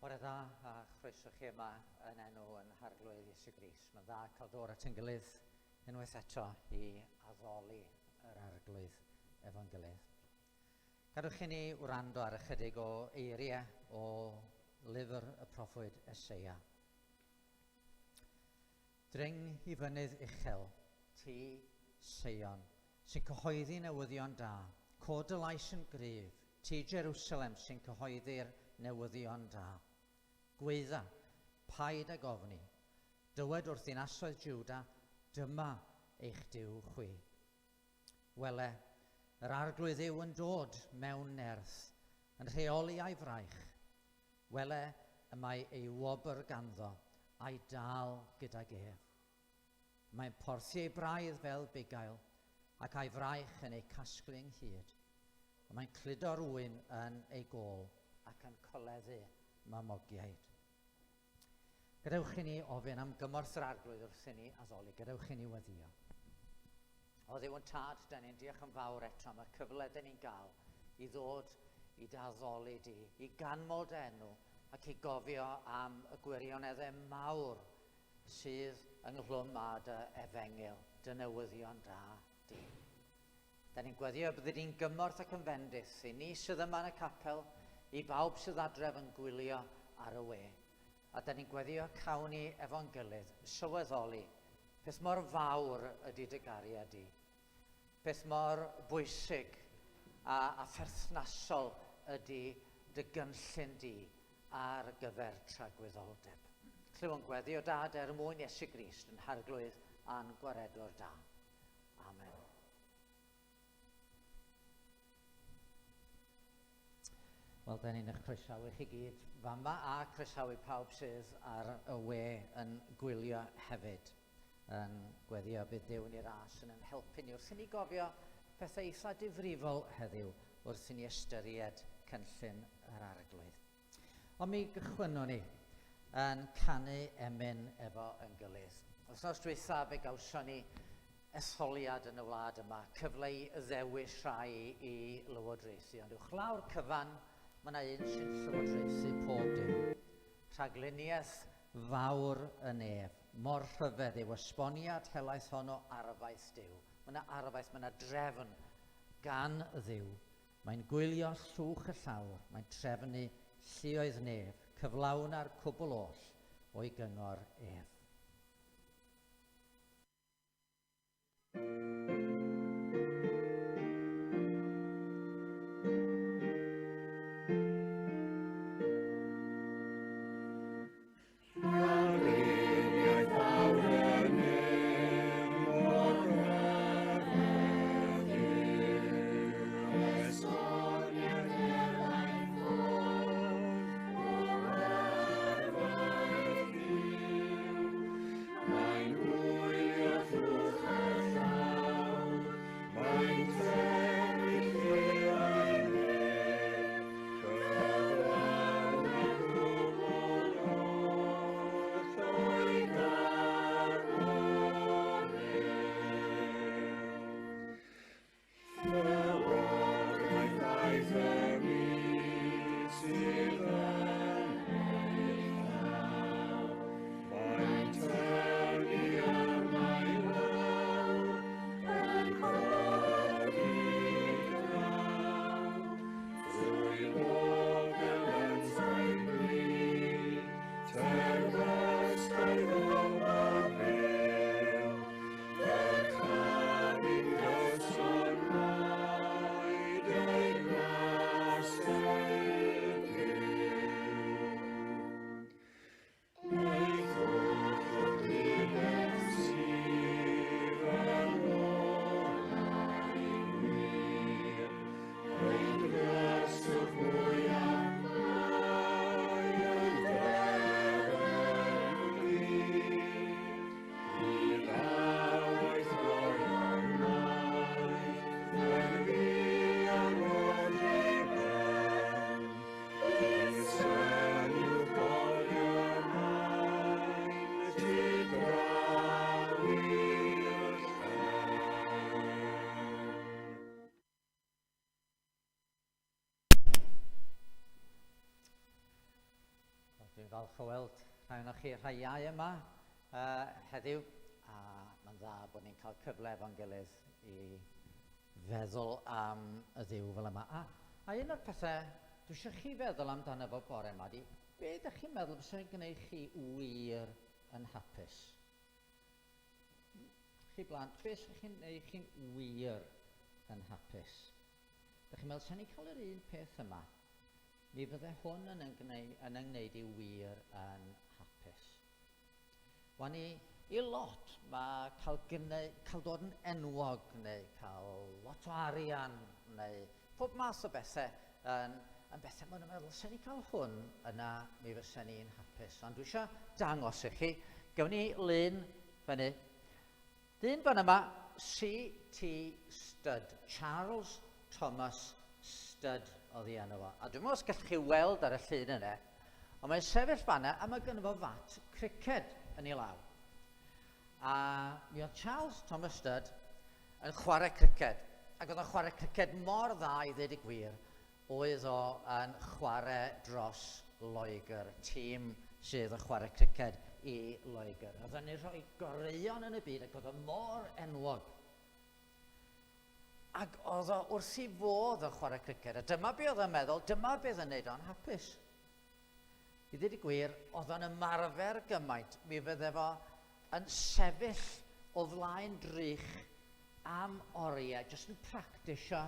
Bore dda a chroeso chi yma yn enw yn Harglwydd Iesu Grist. Mae'n dda cael dod at ein gilydd unwaith eto i addoli yr Arglwydd efo'n gilydd. Gadwch i ni wrando ar ychydig o eiriau o lyfr y proffwyd Eseia. Dring i fynydd uchel, ti Seion, sy'n cyhoeddi newyddion da. Cod y lais yn gryf, ti Jerusalem sy'n cyhoeddi'r newyddion da. Gweidda, paid ag ofni. Dywed wrth ddinasoedd Juda, dyma eich Duw chwi. Wele, yr Arglwydd yw yn dod mewn nerth, yn rheoli a'i fraich. Wele, y mae ei wobr ganddo, a'i dal gydag ef. Mae'n porthi ei braidd fel bugail, ac a'i fraich yn ei casglu ynghyd. Y mae'n cludo'r ŵyn yn ei gôl ac yn coleddu mamogiaid. Gadewch i ni ofyn am gymorth yr Arglwydd wrth i ni addoli. Gadewch i ni weddïo. O Dduw yn Tad, da ni'n diolch yn fawr eto am y cyfle da ni'n gael i ddod i dy addoli di, i ganmol dy enw ac i gofio am y gwirioneddau mawr sydd ynghlwm â dy efengyl, dy newyddion da di. Da ni'n gweddio y byddi di'n gymorth ac yn fendith i ni sydd yma yn y capel, i bawb sydd adref yn gwylio ar y we. A da ni'n gweddio cawn ni efo'n gilydd sylweddoli peth mor fawr ydy dy gariad di, peth mor bwysig a pherthnasol ydy dy gynllun di ar gyfer tragwyddoldeb. Clyw yn gweddi o Dad er mwyn Iesu Grist yn Harglwydd a'n Gwaredwr da. Amen. Wel, da ni'n eich croesawu chi gyd fama a croesawu pawb sydd ar y we yn gwylio hefyd. Yn gweddio bydd Duw yn ei ras yn ein helpu ni wrth i ni gofio pethau eitha difrifol heddiw wrth i ni ystyried cynllun yr Arglwydd. Ond mi gychwynnwn ni yn canu emyn efo yn gilydd. Wythnos dwytha fe gawson ni etholiad yn y wlad yma, cyfle i ddewis rhai i lywodraethu, ond uwchlaw'r cyfan, mae yna un sy'n llywodraethu pob dim. Rhagluniaeth fawr y nef, mor rhyfedd yw esboniad helaeth hon o arfaeth Duw. Mae yna arfaeth, mae yna drefn gan Dduw. Mae'n gwylio llwch y llawr, mae'n trefnu lluoedd nef, cyflawna'r cwbl oll o'i gyngor ef. Dwi'n falch o weld rhai ohonoch chi rhai iau yma heddiw, a mae'n dda bod ni'n cael cyfle efo'n gilydd i feddwl am y Dduw fel yma. A, a un o'r pethau dwi eisiau chi feddwl amdano fo bore yma di, be ydych chi'n meddwl fysa'n gwneud chi wir yn hapus? Chi blant, be sy'n chi'n gwneud chi'n wir yn hapus? Ydych chi'n meddwl, sa'n ni'n cael yr un peth yma? Mi fydde hwn yn yn gwneud, yn yng ngwneud i wir yn hapus. Wan i, i lot, mae cael, gneu, cael dod yn enwog neu cael lot o arian neu pob math o bethau yn, yn bethau maen nhw'n meddwl, sen ni'n cael hwn, yna mi fysen ni'n hapus. Ond dwi eisiau dangos i chi, gewn ni lun fyny. Dyn fan yma, C.T. Studd, Charles Thomas Studd oedd ei enw fo. A dwi'n meddwl os gallwch chi weld ar y llun yna, ond mae'n sefyll fanna a mae gynno fo fat criced yn ei law. A mi oedd Charles Thomas Studd yn chwarae criced, ac oedd o'n chwarae criced mor dda i ddweud y gwir, oedd o yn chwarae dros Loegr, tîm sydd yn chwarae criced i Loegr. Oedd o'n ei rhoi goreuon yn y byd ac oedd o mor enwog. Ac oedd o wrth i fodd yn chwarae criced. A dyma be oedd o'n meddwl, dyma beth yn neud o'n hapus. I ddweud y gwir, oedd o'n ymarfer gymaint, mi fydde fo yn sefyll o flaen drych am oriau, jyst yn practisio,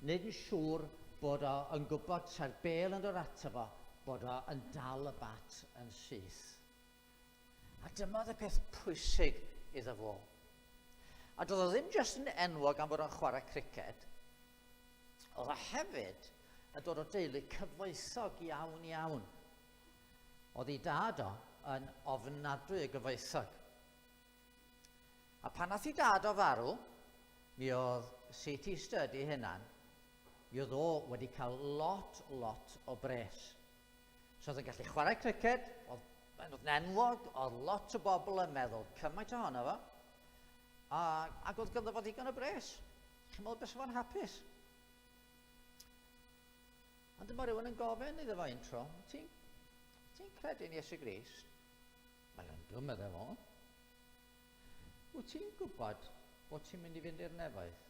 wneud yn siŵr bod o yn gwybod sa'r bêl yn dod ato fo, bod o yn dal y bat yn syth. A dyma oedd y peth pwysig iddo fo. A doedd o ddim jyst yn enwog am fod o'n chwarae criced, oedd o hefyd yn dod o deulu cyfoethog iawn iawn. Oedd ei dad o yn ofnadwy o gyfoethog. A pan nath ei dad o farw, mi oedd C.T. Studd ei hunan, mi oedd o wedi cael lot, lot o bres. So oedd yn gallu chwarae criced, oedd, oedd yn enwog, oedd lot o bobl yn meddwl cymaint ohono fo, a, ac oedd ganddo fo ddigon o bres. Chi'n meddwl bys fo'n hapus? Ond dyma rhywun yn gofyn iddo fo un tro, ti'n ti credu'n Iesu Grist? Wel, yndw, meddai fo. Wyt ti'n gwybod bod ti'n mynd i fynd i'r nefoedd?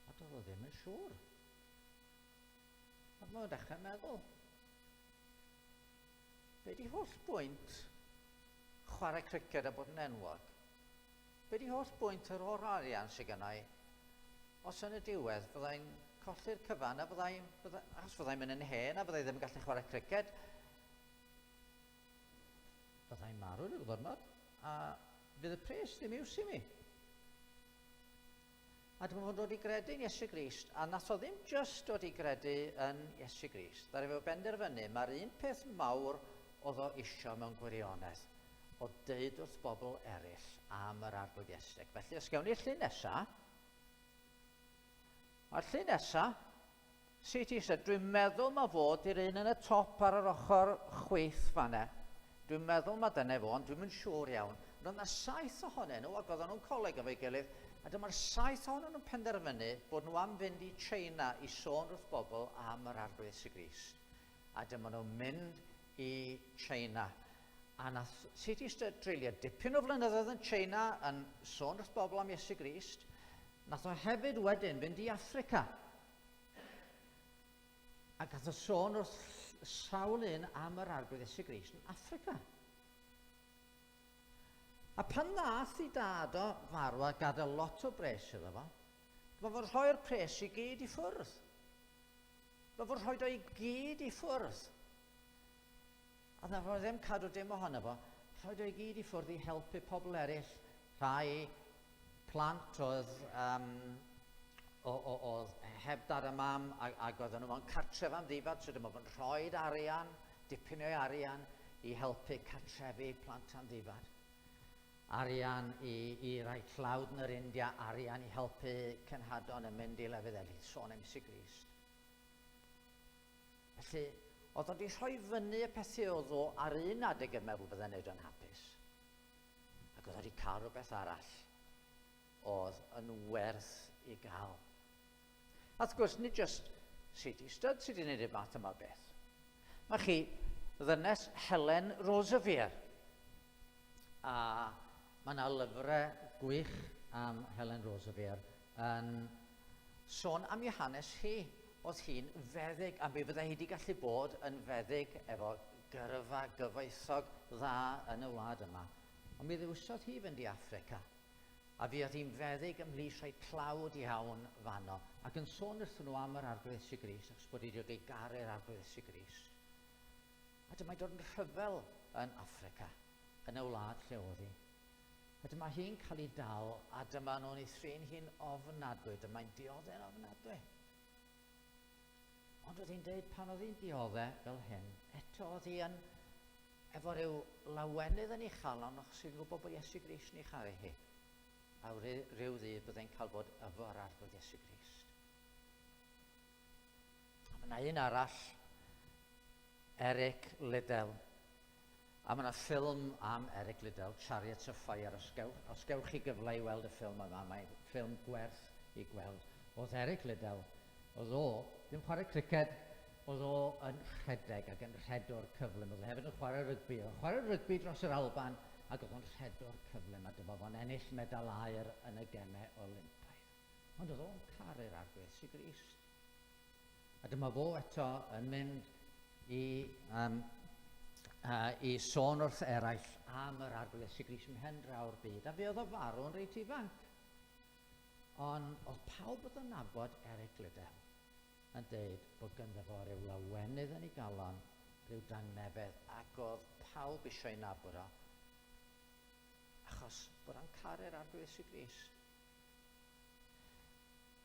A doedd o ddim yn siŵr. A mae'n dechrau meddwl. Be di holl bwynt chwarae criced a bod yn enwog? Be di holl bwynt yr o'r arian sydd gennau os yn y diwedd fyddai'n colli'r cyfan a fyddai'n, fydda, achos fyddai'n mynd yn hen a fyddai ddim yn gallu chwarae criced, fyddai'n marw rhyw ddwrnod a fydd y pres ddim iws i mi. A dyma fo'n dod i gredu yn Iesu Grist, a nath o ddim jyst dod i gredu yn Iesu Grist. Ddaru fo benderfynu mae'r un peth mawr oedd o isio mewn gwirionedd, o deud wrth bobl eraill am yr Arglwydd Iesu. Ac felly, os gewn ni'r llun nesa, a'r llun nesa, CT said, dwi'n meddwl mae fod i'r un yn y top ar yr ochr chwith fanna. Dwi'n meddwl mae dyna fo, ond dwi'm yn siŵr iawn. Ond oedd yna saith ohonyn nhw, ac oedden nhw'n coleg efo'i gilydd, a dyma'r saith ohonyn nhw'n penderfynu bod nhw am fynd i China i sôn wrth bobl am yr Arglwydd Iesu Grist. A dyma nhw'n mynd i China. A nath C.T. Studd dreulio dipyn o flynyddoedd yn China yn sôn wrth bobl am Iesu Grist. Nath o hefyd wedyn fynd i Affrica. A gath o sôn wrth sawl un am yr Arglwydd Iesu Grist yn Affrica. A pan ddath i dad o farw a gadael lot o bres iddo fo, mae fo'n rhoi'r pres i gyd i ffwrdd. Mae fo'n rhoi o i gyd i ffwrdd. A dda fo ddim cadw dim ohono fo, rhoi o i gyd i ffwrdd i helpu pobl eraill, rhai plant oedd, um, o, o, oedd heb dad a mam ac, ac oedden nhw mewn cartref am ddifad, so dyma fo'n rhoi arian, dipyn o'i arian i helpu cartrefi plant am ddifad. Arian i, i rai tlawd yn yr India, arian i helpu cenhadon yn mynd i lefydd eraill, sôn am Iesu Grist. Felly, oedd o wedi rhoi fyny y pethau oedd o ar un adeg yn meddwl bydde'n neud o'n hapus. Ac oedd wedi cael rhywbeth arall oedd yn werth i gael. A wrth gwrs, nid just C.T. Studd sydd wedi gwneud y math yma o beth. Mae chi ddynes Helen Roseveare, a mae yna lyfrau gwych am Helen Roseveare yn sôn am ei hanes hi. Oedd hi'n feddyg, a mi fyddai hi wedi gallu bod yn feddyg efo gyrfa gyfoethog dda yn y wlad yma. Ond mi ddewisodd hi fynd i Affrica. A fuodd hi'n feddyg ymhlith rhai tlawd iawn fanno, ac yn sôn wrthyn nhw am yr Arglwydd Iesu Grist, achos bod hi wedi garu'r Arglwydd Iesu Grist. A dyma'i dod yn rhyfel yn Affrica, yn y wlad lle oedd hi. A dyma hi'n cael ei dal, a dyma nhw'n ei thrin hi'n ofnadwy, dyma'n dioddau'n ofnadwy. Ond oedd hi'n dweud pan oedd hi'n dioddau fel hyn, eto oedd hi yn efo rhyw lawenydd yn ei chalon achos hi'n gwybod bod Iesu Grist yn ei charu hi. A rhyw ddydd byddai'n cael bod efo'r Arglwydd Iesu Grist. A mae yna un arall, Eric Liddell. A mae yna ffilm am Eric Liddell, Chariots of Fire. Os gewch, os gewch chi gyfle i weld y ffilm yma, mae'n ffilm gwerth i gweld. Oedd Eric Liddell, oedd o, ddim chwarae criced, Oedd o yn rhedeg ac yn rhedwr cyflym. Oedd o hefyd yn chwarae rygbi. Oedd o'n chwarae rygbi dros yr Alban ac oedd o'n rhedwr cyflym a dyma fo'n ennill medal aur yn y Gemau Olympaidd. Ond oedd o'n caru'r Arglwydd Iesu Grist. A dyma fo eto yn mynd i, um, uh, i sôn wrth eraill am yr Arglwydd Iesu Grist ym mhen draw'r byd. A fe oedd o farw yn reit ifanc. Ond oedd pawb oedd yn nabod Eric Liddell yn deud bod gynddo fo ryw lawenydd yn ei galon, rhyw dangnefedd, ac oedd pawb eisiau ei nabod o, achos bod o'n caru'r Arglwydd Iesu Grist.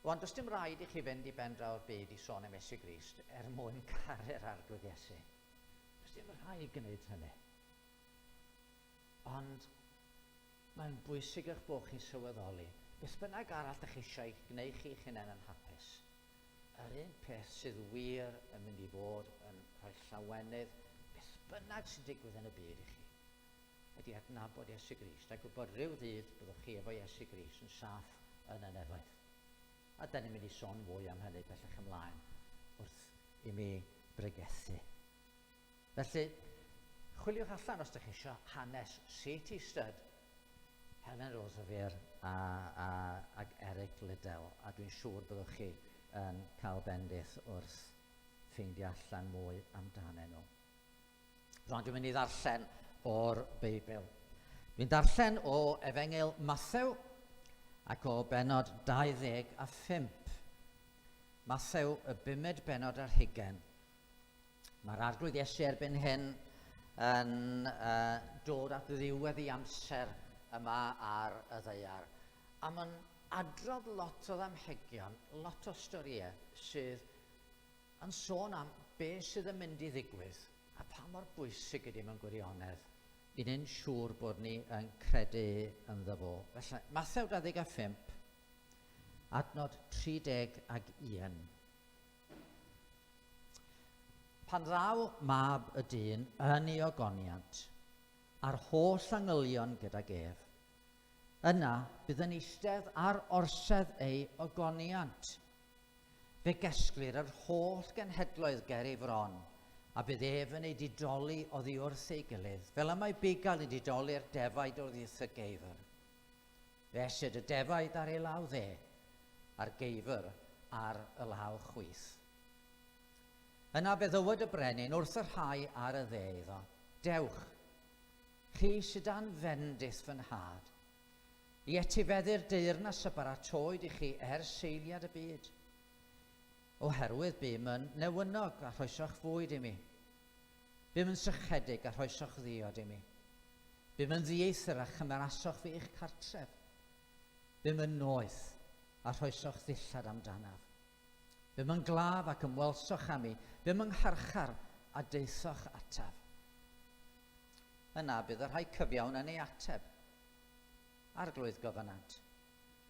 Rwan, does dim rhaid i chi fynd i ben draw'r byd i sôn am Iesu Grist er mwyn caru'r Arglwydd Iesu. Does dim rhaid gwneud hynny. Ond mae'n bwysig eich bod chi'n sylweddoli, beth bynnag arall ydych chi eisiau gwneud chi'ch hunain yn hapus, yr un peth sydd wir yn mynd i fod yn rhoi llawenydd, beth bynnag sy'n digwydd yn y byd i chi, ydy adnabod Iesu Grist a gwybod rhyw ddydd byddwch chi efo Iesu Grist yn saff yn y nefoedd. A da ni'n mynd i sôn fwy am hynny bellach ymlaen wrth i mi bregethu. Felly, chwiliwch allan os ydych chi eisiau hanes C.T. Studd, Helen Roseveare a, a, ac Eric Liddell, a dwi'n siŵr byddwch chi yn cael bendith wrth ffeindio allan mwy amdanyn nhw. Rwan dwi'n mynd i ddarllen o'r Beibl. Dwi'n darllen o Efengyl Mathew ac o benod 25. Mathew y bumed benod ar hugen. Mae'r Arglwydd Iesu erbyn hyn yn uh, dod at ddiwedd ei amser yma ar y ddaear. A mae'n adrodd lot o ddamhegion, lot o storïau sydd yn sôn am be sydd yn mynd i ddigwydd a pa mor bwysig ydy mewn gwirionedd i wneud yn siŵr bod ni yn credu ynddo fo. Felly, Mathew 25, adnod 31. Pan ddaw mab y dyn yn ei ogoniant, a'r holl angylion gydag ef, yna bydd yn eistedd ar orsedd ei ogoniant. Fe gesglir yr holl genhedloedd ger ei fron, a bydd ef yn eu didoli oddi wrth ei gilydd, fel y mae bugail yn didoli'r defaid oddi wrth y geifr. Fe esyd y defaid ar ei law dde, a'r geifr ar y law chwith. Yna fe ddywed y brenin wrth y rhai ar y dde iddo, Dewch, chi sydd dan fendith fy nhad, i etifeddu'r deyrnas a baratoed i chi ers seiliad y byd. Oherwydd bum yn newynog a rhoesoch fwyd i mi. Bum yn sychedig a rhoesoch ddiod i mi. Bum yn ddieithr a chymerasoch fi i'ch cartref. Bum yn noeth a rhoesoch ddillad amdanaf. Bum yn glaf ac ymwelsoch â mi. Bum yng ngharchar a daethoch ataf. Yna bydd y rhai cyfiawn yn ei ateb. Arglwydd, gofynant,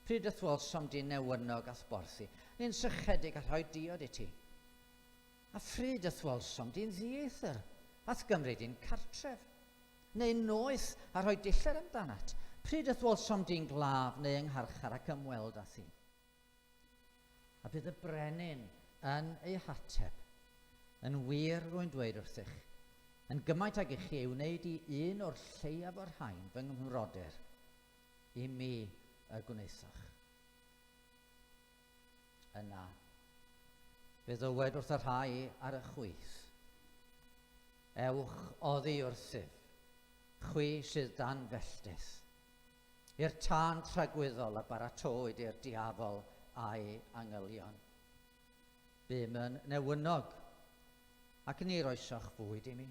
pryd y'th welsom di newynog a'th borthi, neu'n sychedig a rhoi diod i ti? A phryd y'th welsom di'n ddieithr, a'th gymryd i'n cartref? Neu'n noeth, a rhoi dillad amdanat? Pryd y'th welsom di'n glaf neu yng ngharchar ac ymweld â thi? A bydd y brenin yn eu hateb. Yn wir rwy'n dweud wrthych, yn gymaint ag i chi ei wneud i un o'r lleiaf o'r rhain fy nghymrodyr, i mi y gwnaethoch. Yna, fe ddywed wrth y rhai ar y chwith, Ewch oddi wrthyf, chwi sydd dan felltith, i'r tân tragwyddol a baratowyd i'r diafol a'i angylion. Bum yn newynog, ac ni roesoch fwyd i mi.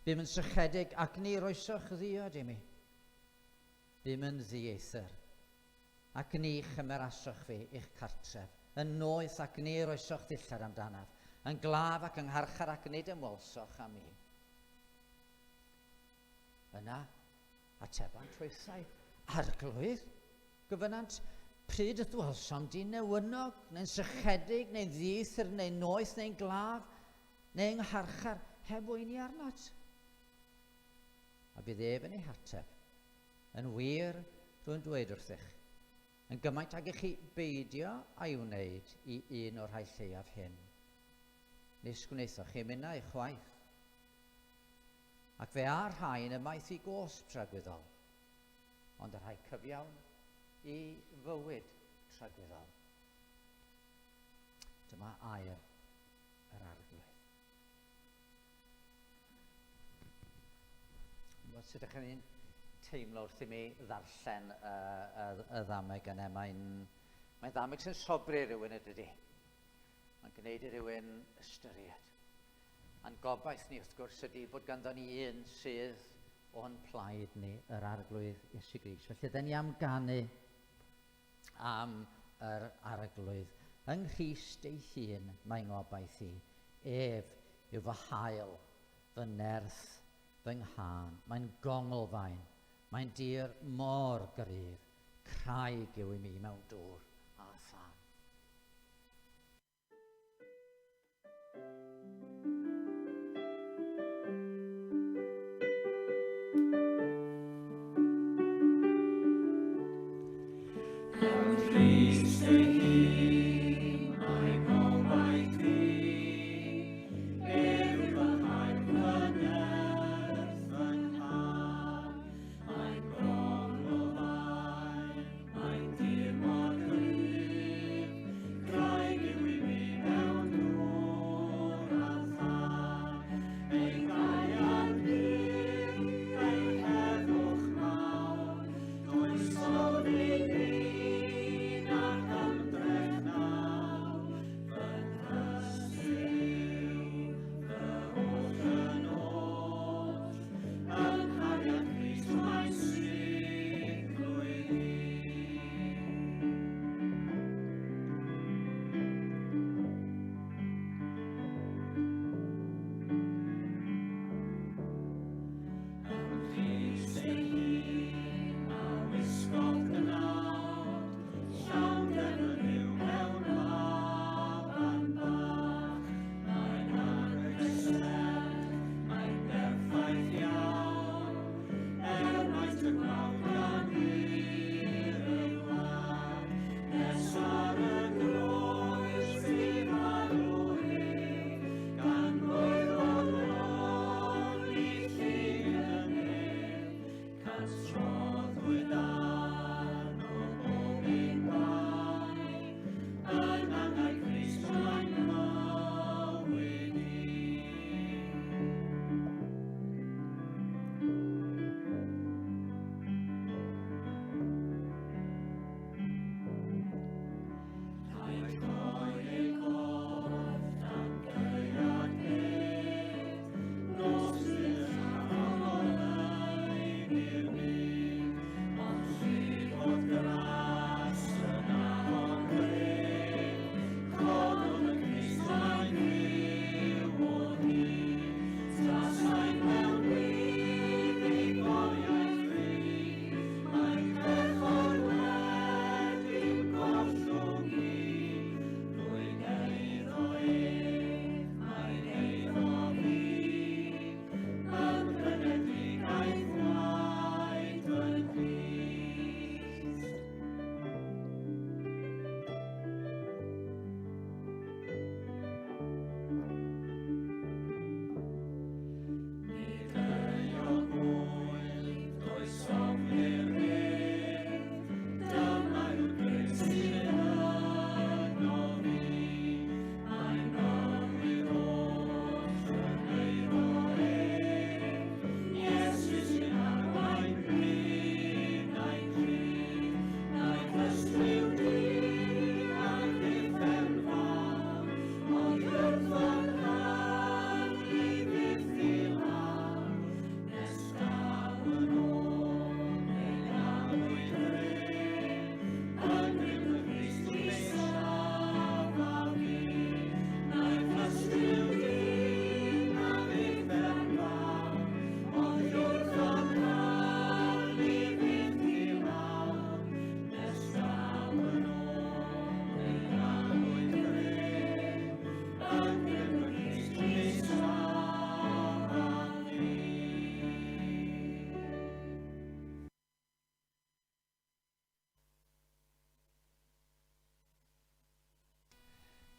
Bum yn sychedig, ac ni roesoch ddiod i mi. Bum yn ddieithr, ac ni chymerasoch fi i'ch cartref, yn noeth, ac ni roesoch ddillad amdanaf, yn glaf ac yng ngharchar, ac nid ymwelsoch â mi. Yna, atebant hwythau, Arglwydd, gofynnant, pryd y gwelsom di newynog, neu'n sychedig, neu'n ddieithr, neu'n noeth, neu'n glaf, neu yng ngharchar, heb weini arnat? A bydd ef yn ei hateb, Yn wir, rwy'n dweud wrthych, yn gymaint ag i chi beidio â'i wneud i un o'r rhai lleiaf hyn, nis gwnaethoch chi minnau chwaith. Ac fe â'r rhain ymaith i gosb tragwyddol, ond y rhai cyfiawn i fywyd tragwyddol. Dyma air yr Arglwydd. Wel, sut ydych chi'n teimlo wrth i mi ddarllen y, y, y ddameg yna? Mae'n mae ddameg sy'n sobri rhywun ydy. Mae'n gwneud i rhywun ystyried. A'n gobaith ni, wrth gwrs, ydy bod ganddo ni un sydd o'n plaid ni, yr Arglwydd Iesu Grist. Felly, dyn ni am ganu am yr Arglwydd. Yng Nghrist ei hun mae ngobaith i. Ef yw fy hael, fy nerth, fy nghân. Mae'n gonglfaen, mae'n dir mor gryf, craig yw i mi mewn dŵr a thân. Mewn Crist ei hun mae gobaith i, ef yw fy hael, fy nerth, fy nghân. Mae'n bron o faen, mae'n dir mor gryf.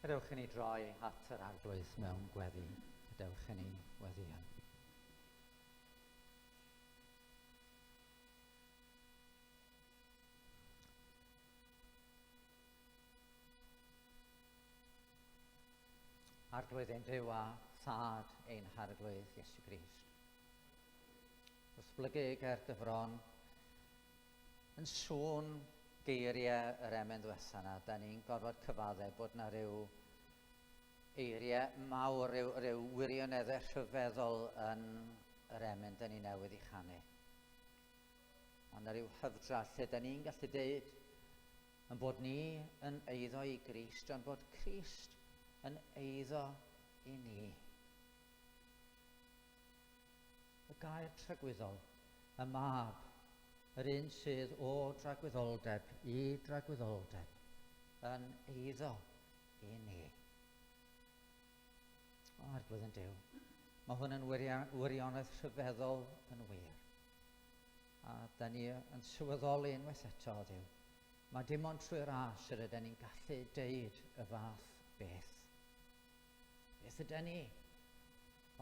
Gadewch i ni droi at yr Arglwydd mewn gweddi. Gadewch i ni weddïo. Arglwydd ein Duw a Thad ein Harglwydd Iesu Grist. Wrth blygu ger dy fron, Yn sŵn geiriau yr emyn ddwetha 'na, da ni'n gorfod cyfadde bod 'na ryw eiriau mawr, ryw, ryw wirioneddau rhyfeddol yn yr emyn da ni newydd i chanu. Mae yna ryw hyfdra lle da ni'n gallu deud yn bod ni yn eiddo i Grist, ond bod Crist yn eiddo i ni. Y gair tragwyddol, y mab, yr un sydd o dragwyddoldeb i dragwyddoldeb, yn eiddo i ni. O, Arglwydd yn Duw, mae hwn yn wirionedd rhyfeddol yn wir. A da ni yn sylweddoli unwaith eto, Dduw, mae dim ond trwy ras yr ydyn ni'n gallu deud y fath beth. Beth ydyn ni?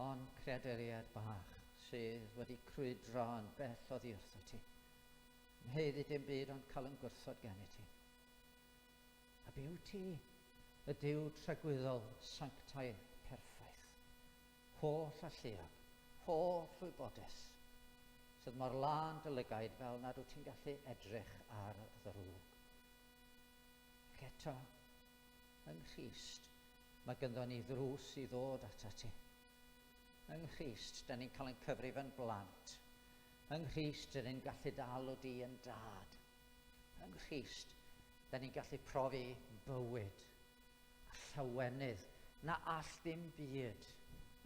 Ond creaduriaid bach sydd wedi crwydro yn bell oddi wrtho ti. Yn haeddu dim byd ond cael yn gwrthod gen i ti. A byw ti, y Duw tragwyddol, sanctaidd, perffaith, holl alluog, holl wybodus, sydd mor lân dy lygaid fel nad wyt ti'n gallu edrych ar ddrwg. Ac eto, Yng Nghrist, mae gynddo ni ddrws i ddod atat ti. Yng Nghrist, da ni'n cael ein cyfrif yn blant. Yng Nghrist, da ni'n gallu dy alw di yn dad. Yng Nghrist, da ni'n gallu profi bywyd a llawenydd na all ddim byd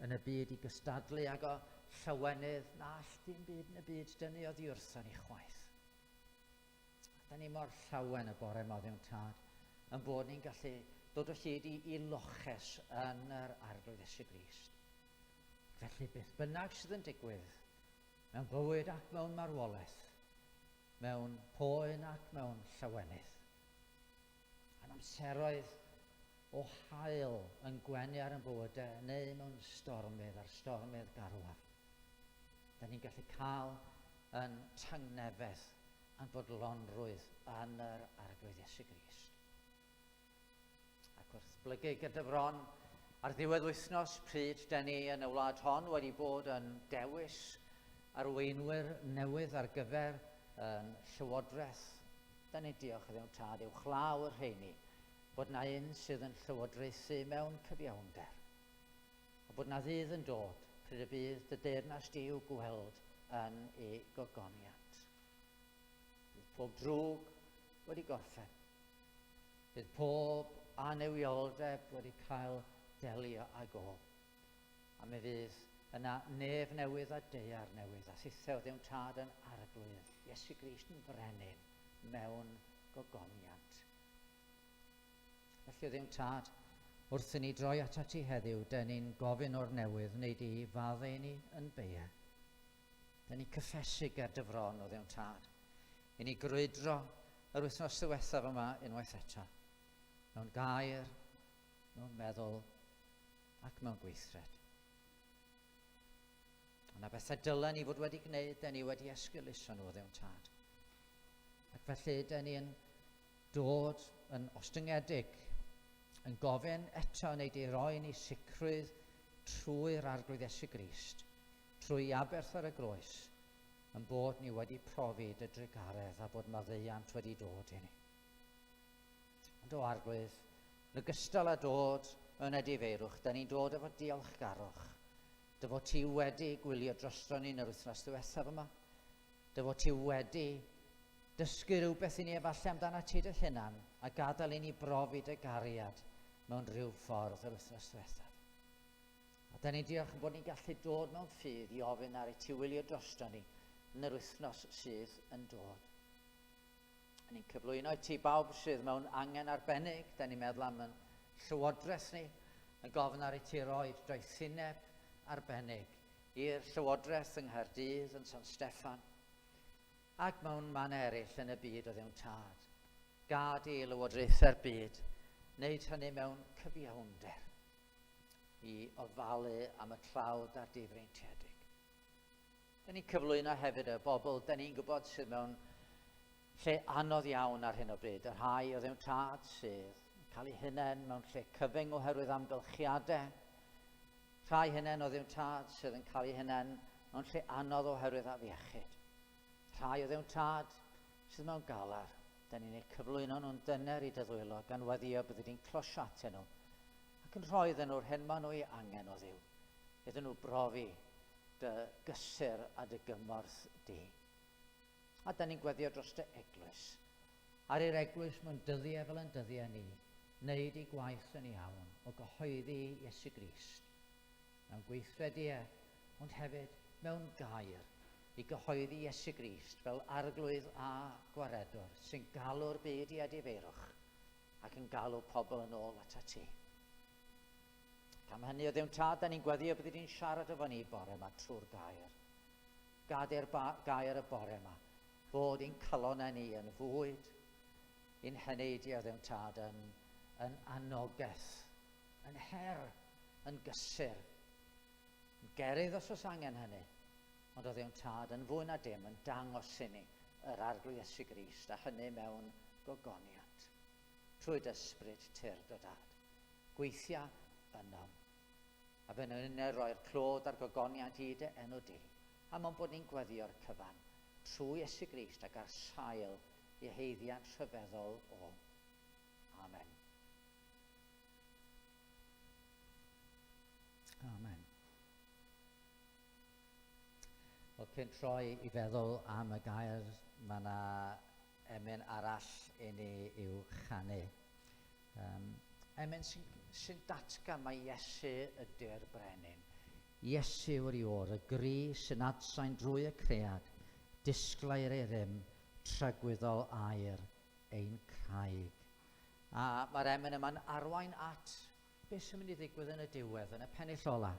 yn y byd i gystadlu ag o llawenydd na all dim byd yn y byd dynnu oddi wrthon ni chwaith. Da ni mor llawen y bore yma, Dduw Tad, yn bod ni'n gallu dod o hyd i, i loches yn yr Arglwydd Iesu Grist. Felly beth bynnag sydd yn digwydd, mewn bywyd ac mewn marwolaeth, mewn poen ac mewn llawenydd, yn amseroedd o hael yn gwenu ar yn bywydau neu mewn stormydd a'r stormydd garwaf. Da ni'n gallu cael yn tangnefedd a'n bodlonrwydd yn yr Arglwydd Iesu Grist. Ac wrth blygu gyda fron ar ddiwedd wythnos pryd da ni yn y wlad hon wedi bod yn dewis arweinwyr newydd ar gyfer yn llywodraeth, da ni'n diolch iddo Tad uwchlaw y rheini bod na un sydd yn llywodraethu mewn cyfiawnder. A bod na ddydd yn dod pryd y bydd dy deyrnas di i'w gweld yn ei gogoniant. Bydd pob drwg wedi gorffen. Bydd pob anewioldeb wedi cael delio ag o. A mi fydd yna nef newydd a daear newydd, a thithau Dduw'n Tad yn Arglwydd, Iesu Grist yn Frenin mewn gogoniant. Felly, Dduw'n Tad, wrth i ni droi atat ti heddiw, dyn ni'n gofyn o'r newydd, wneud di faddau i ni yn beia. Dyn ni'n cyffesu ger dy fron o Dduw'n Tad. I ni grwydro yr wythnos ddiwethaf yma unwaith eto. Mewn gair, mewn meddwl ac mewn gweithred. Yna bethau dylen ni fod wedi gwneud, dyn ni wedi esgeuluso nhw o Dduw'n Tad. Ac felly, dyn ni'n dod yn ostyngedig, yn gofyn eto neu di roi ni sicrwydd trwy'r Arglwydd Iesu Grist, trwy aberth ar y groes, yn bod ni wedi profi dy drugaredd a bod maddeuant wedi dod i ni. Ond o Arglwydd, yn ogystal â dod mewn edifeirwch, da ni'n dod efo diolchgarwch. Dy fod ti wedi gwylio drosto ni yn yr wythnos ddiwethaf yma. Dy fod ti wedi dysgu rhywbeth i ni efallai amdana ti dy hunan a gadael i ni brofi dy gariad mewn rhyw ffordd yr wythnos diwethaf. A da ni'n diolch yn bod ni'n gallu dod mewn ffydd i ofyn ar i ti wylio drosto ni yn yr wythnos sydd yn dod. A ni'n cyflwyno i ti bawb sydd mewn angen arbennig, da ni'n meddwl am yn llywodraeth ni, yn gofyn ar i ti roi doethineb arbennig i'r llywodraeth yng Nghaerdydd, yn San Steffan, ac mewn man eraill yn y byd o ddewn tad. Gad i lywodraethau'r byd wneud hynny mewn cyfiawnder, i ofalu am y tlawd a'r difreintiedig. Da ni'n cyflwyno hefyd y bobl da ni'n gwybod sydd mewn lle anodd iawn ar hyn o bryd, y rhai o Dduw Tad sydd yn cael eu hunain mewn lle cyfyng oherwydd amgylchiadau, rhai hunain o Dduw Tad sydd yn cael eu hunain mewn lle anodd oherwydd afiechyd, rhai o Dduw Tad sydd mewn galar, da ni'n eu cyflwyno nhw'n dyner i dy ddwylo gan weddïo byddi di'n closio atyn nhw ac yn rhoi iddyn nhw'r hyn maen nhw ei angen o Dduw, iddyn nhw brofi dy gysur a dy gymorth di. A da ni'n gweddio dros dy eglwys. Ar i'r eglwys mewn dyddiau fel yn dyddiau ni, wneud ei gwaith yn iawn o gyhoeddi Iesu Grist. Mewn gweithrediau, ond hefyd mewn gair, i gyhoeddi Iesu Grist fel arglwydd a gwaredwr sy'n galw'r byd i edifeirwch ac yn galw pobl yn ôl atat ti. Ac am hynny o Dduw Tad, da ni'n gweddio byddi di'n siarad efo ni bore yma trwy'r gair. Gad i'r gair y bore yma fod i'n calonau ni yn fwyd, i'n heneidiau Dduw Tad yn, yn anogaeth, yn her, yn gysur, yn gerydd os oes angen hynny, ond o Dduw Tad yn fwy na dim yn dangos i ni yr Arglwydd Iesu Grist, a hynny mewn gogoniant, trwy dy ysbryd tyrd o Dad. Gweithia ynom. A fe wnawn ninnau roi'r clod a'r gogoniant i dy enw di, am ond bod ni'n gweddïo'r cyfan, trwy Iesu Grist ac ar sail ei haeddiant rhyfeddol o. Amen. Amen. Wel, cyn troi i feddwl am y gair, mae yna emyn arall i ni i'w chanu. Emyn sy'n sy datgan mai Iesu ydy'r brenin. Iesu yw'r Iôr, y gri sy'n adsain drwy y cread, disglair ei rym, tragwyddol air ein craig. A mae'r emyn yma'n arwain at beth sy'n mynd i ddigwydd yn y diwedd, yn y pennill ola,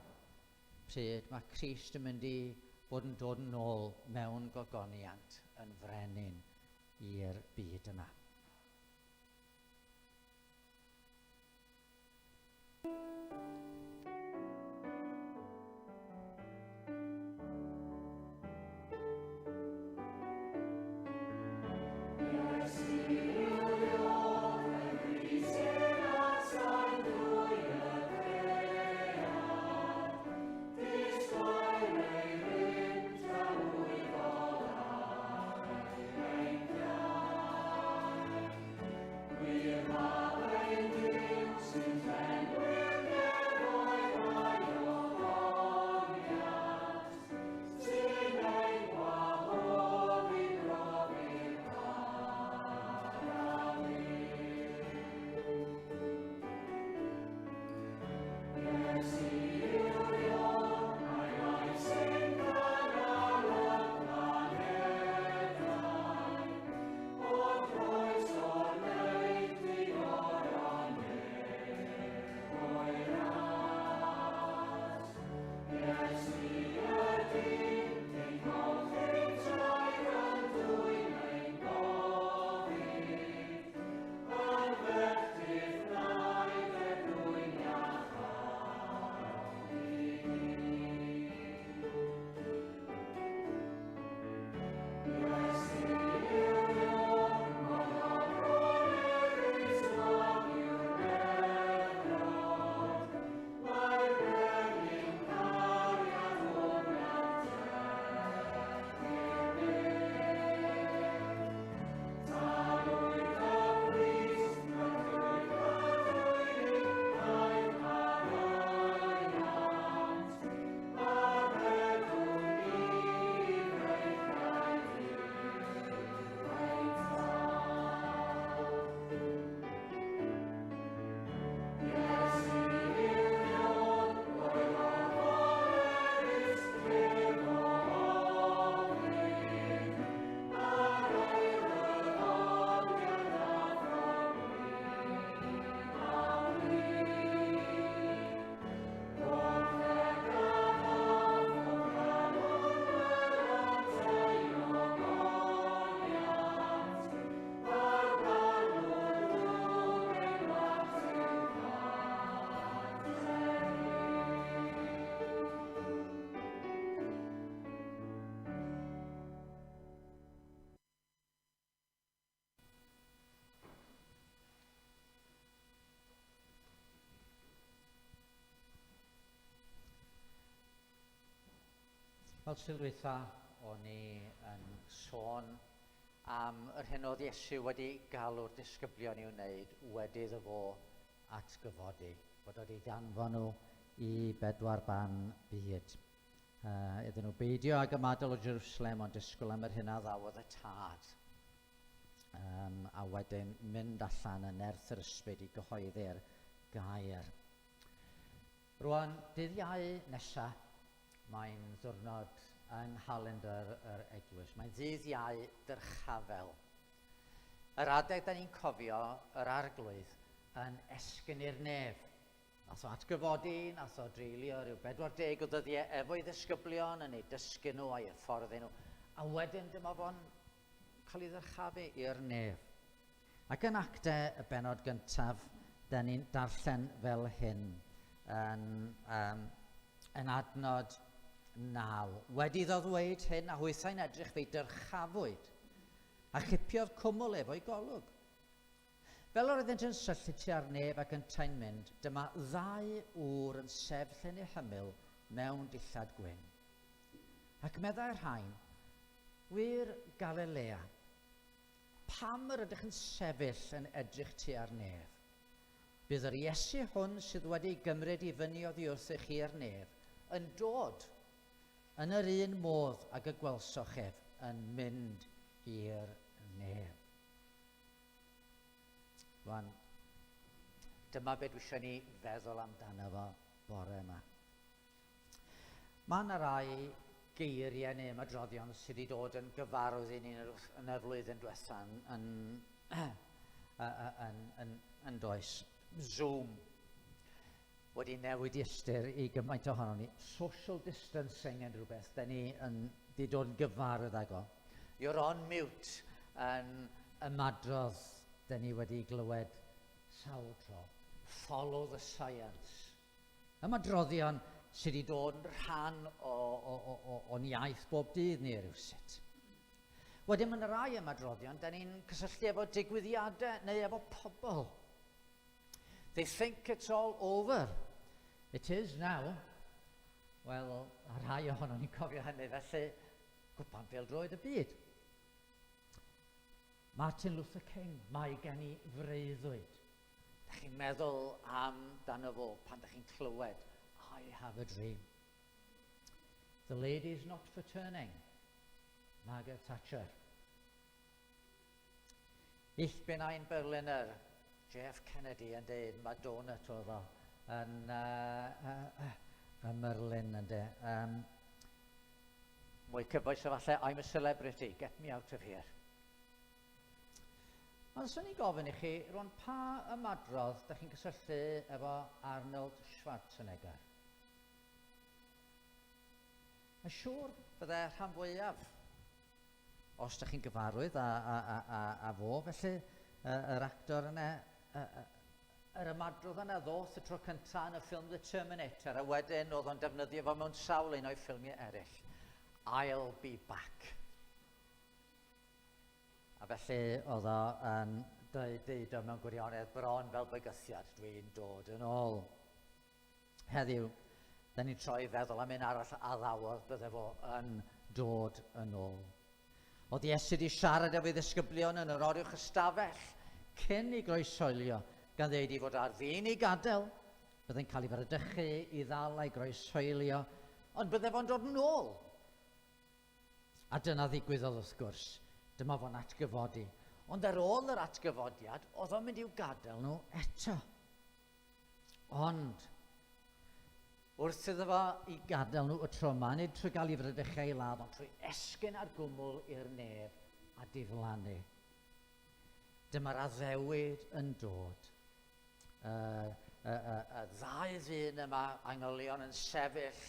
pryd mae Crist yn mynd i fod yn dod yn ôl mewn gogoniant yn frenin i'r byd yma. Wel, Sul dwytha, o'n i yn sôn am yr hyn oedd Iesu wedi galw'r disgyblion i'w wneud wedi iddo fo atgyfodi, bod wedi danfon nhw i bedwar ban byd. Iddyn nhw beidio ag ymadael o Jerusalem ond disgwyl am yr hyn a ddawodd y tad. A wedyn mynd allan yn nerth yr ysbryd i gyhoeddi'r gair. Rwan, dydd Iau nesa, mae'n ddiwrnod yng nghalendr yr eglwys. Mae'n ddydd Iau dyrchafel. Yr adeg da ni'n cofio yr arglwydd yn esgyn i'r nef. Nath o atgyfodi, nath o dreulio rhyw 40 o ddyddiau efo'i ddisgyblion yn eu dysgu nhw a'i hyfforddi nhw. A wedyn dyma fo'n cael ei ddyrchafu i'r nef. Ac yn Acte y bennod gyntaf, da ni'n darllen fel hyn yn, yn adnod 9. Wedi iddo ddweud hyn, a hwythau'n edrych fe'i dyrchafwyd, a chipiodd cwmwl efo'i golwg. Fel yr oeddent yn syllu tua'r nef ac yntau'n mynd, dyma ddau ŵr yn sefyll yn eu hymyl mewn dillad gwyn. Ac meddai'r rhain, Wyr Galilea, pam yr ydych yn sefyll yn edrych tua'r nef? Bydd yr Iesu hwn sydd wedi ei gymryd i fyny oddi wrthych chi i'r nef yn dod yn yr un modd ag y gwelsoch ef yn mynd i'r nef. Rwan, dyma beth dwi eisiau ni feddwl amdano fo bore yma. Mae yna rai geiriau neu ymadroddion sydd wedi dod yn gyfarwydd i ni yn yr, yn y flwyddyn diwetha yn, yn, yn, yn, yn does. Zoom wedi newid i ystyr i gymaint ohono ni. Social distancing yn rhywbeth da ni yn di dod yn gyfarwydd ag o. You're on mute yn ymadrodd da ni wedi glywed sawl tro. Follow the science. Ymadroddion sydd wedi dod yn rhan o, o, o, o, o'n iaith bob dydd ni rywsut. Wedyn mae yna rai ymadroddion, da ni'n cysylltu efo digwyddiadau neu efo pobl. They think it's all over. It is now. Wel, a rhai ohono ni'n cofio hynny, felly gwpan bêl-droed y byd. Martin Luther King, mae gen i freuddwyd. Da chi'n meddwl am dano fo pan da chi'n clywed I have a dream. The lady's not for turning. Margaret Thatcher. Ich bin ein Berliner. JF Kennedy yn deud mae donut oedd o yn, ym Merlin yn de. Mwy cyfoes efallai, I'm a celebrity, get me out of here. Ond swn i'n gofyn i chi, rwan, pa ymadrodd da chi'n cysylltu efo Arnold Schwarzenegger? Mae'n siŵr bydde rhan fwyaf, os da chi'n gyfarwydd â, â, â, â, â fo, felly yr actor yna, yr ymadrodd yna ddoth y tro cyntaf yn y ffilm The Terminator, a wedyn oedd o'n defnyddio fo mewn sawl un o'i ffilmiau eraill. I'll be back. A felly oedd o yn dweud, deud o mewn gwirionedd bron fel bygythiad, dwi'n dod yn ôl. Heddiw, da ni'n troi feddwl am un arall a addawodd bydde fo yn dod yn ôl. Oedd Iesu wedi siarad efo'i ddisgyblion yn yr oruwch ystafell cyn i groeshoelio, gan ddeud i fod ar ddyn i gadael, byddai'n cael ei fradychu i ddal a'i groeshoelio, ond bydde fo'n dod yn ôl. A dyna ddigwyddodd wrth gwrs. Dyma fo'n atgyfodi. Ond ar ôl yr atgyfodiad, oedd o'n mynd i'w gadael nhw eto. Ond, wrth iddo fo i gadael nhw y tro yma, nid trwy gael ei fradychu i ladd, ond trwy esgyn ar gwmwl i'r nef a diflannu. Dyma'r addewid yn dod. Y, y, y, y ddau ddyn yma, angylion yn sefyll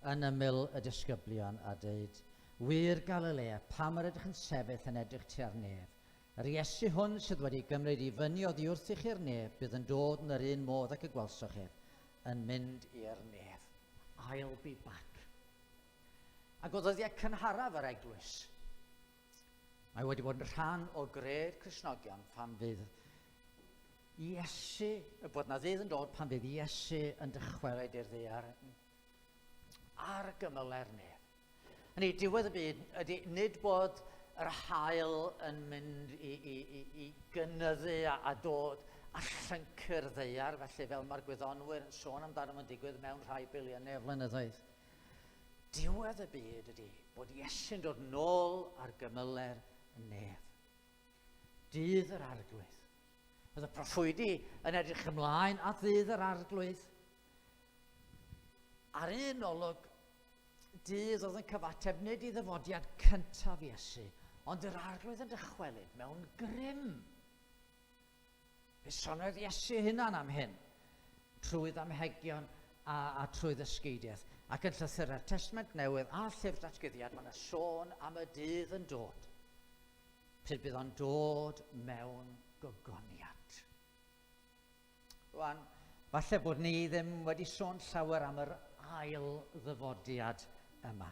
yn ymyl y disgyblion a dweud, Wir Galilea, pam yr ydych yn sefyll yn edrych tua'r nef? Yr Iesu hwn sydd wedi gymryd i fyny oddi wrthych i'r nef, bydd yn dod yn yr un modd ac y gwelsoch ef, yn mynd i'r nef. I'll be back. Ac o ddyddiau cynharaf yr eglwys, Mae wedi bod yn rhan o gred Cristnogion pan fydd Iesu, y bod na ddydd yn dod pan fydd Iesu yn dychwelyd i'r ddaear ar gymylau'r nef. Hynny, diwedd y byd ydy nid bod yr haul yn mynd i, i, i, i gynyddu a, a dod a llyncu'r ddaear, felly fel mae'r gwyddonwyr yn sôn amdano fo'n digwydd mewn rhai biliynau o flynyddoedd. Diwedd y byd ydy bod Iesu'n dod nôl ar gymyler y nef. Dydd yr Arglwydd. Oedd y proffwydi yn edrych ymlaen at ddydd yr Arglwydd. Ar un olwg, dydd oedd yn cyfateb nid i ddyfodiad cyntaf Iesu, ond yr Arglwydd yn dychwelyd mewn grym. Fe soniodd Iesu hunan am hyn, trwy ddamhegion a, a trwy ddysgeidiaeth. Ac yn llythyrau'r Testament Newydd a Llyfr Datguddiad, mae yna sôn am y dydd yn dod. Pryd bydd o'n dod mewn gogoniant. Rwan, falle bod ni ddim wedi sôn llawer am yr ail ddyfodiad yma.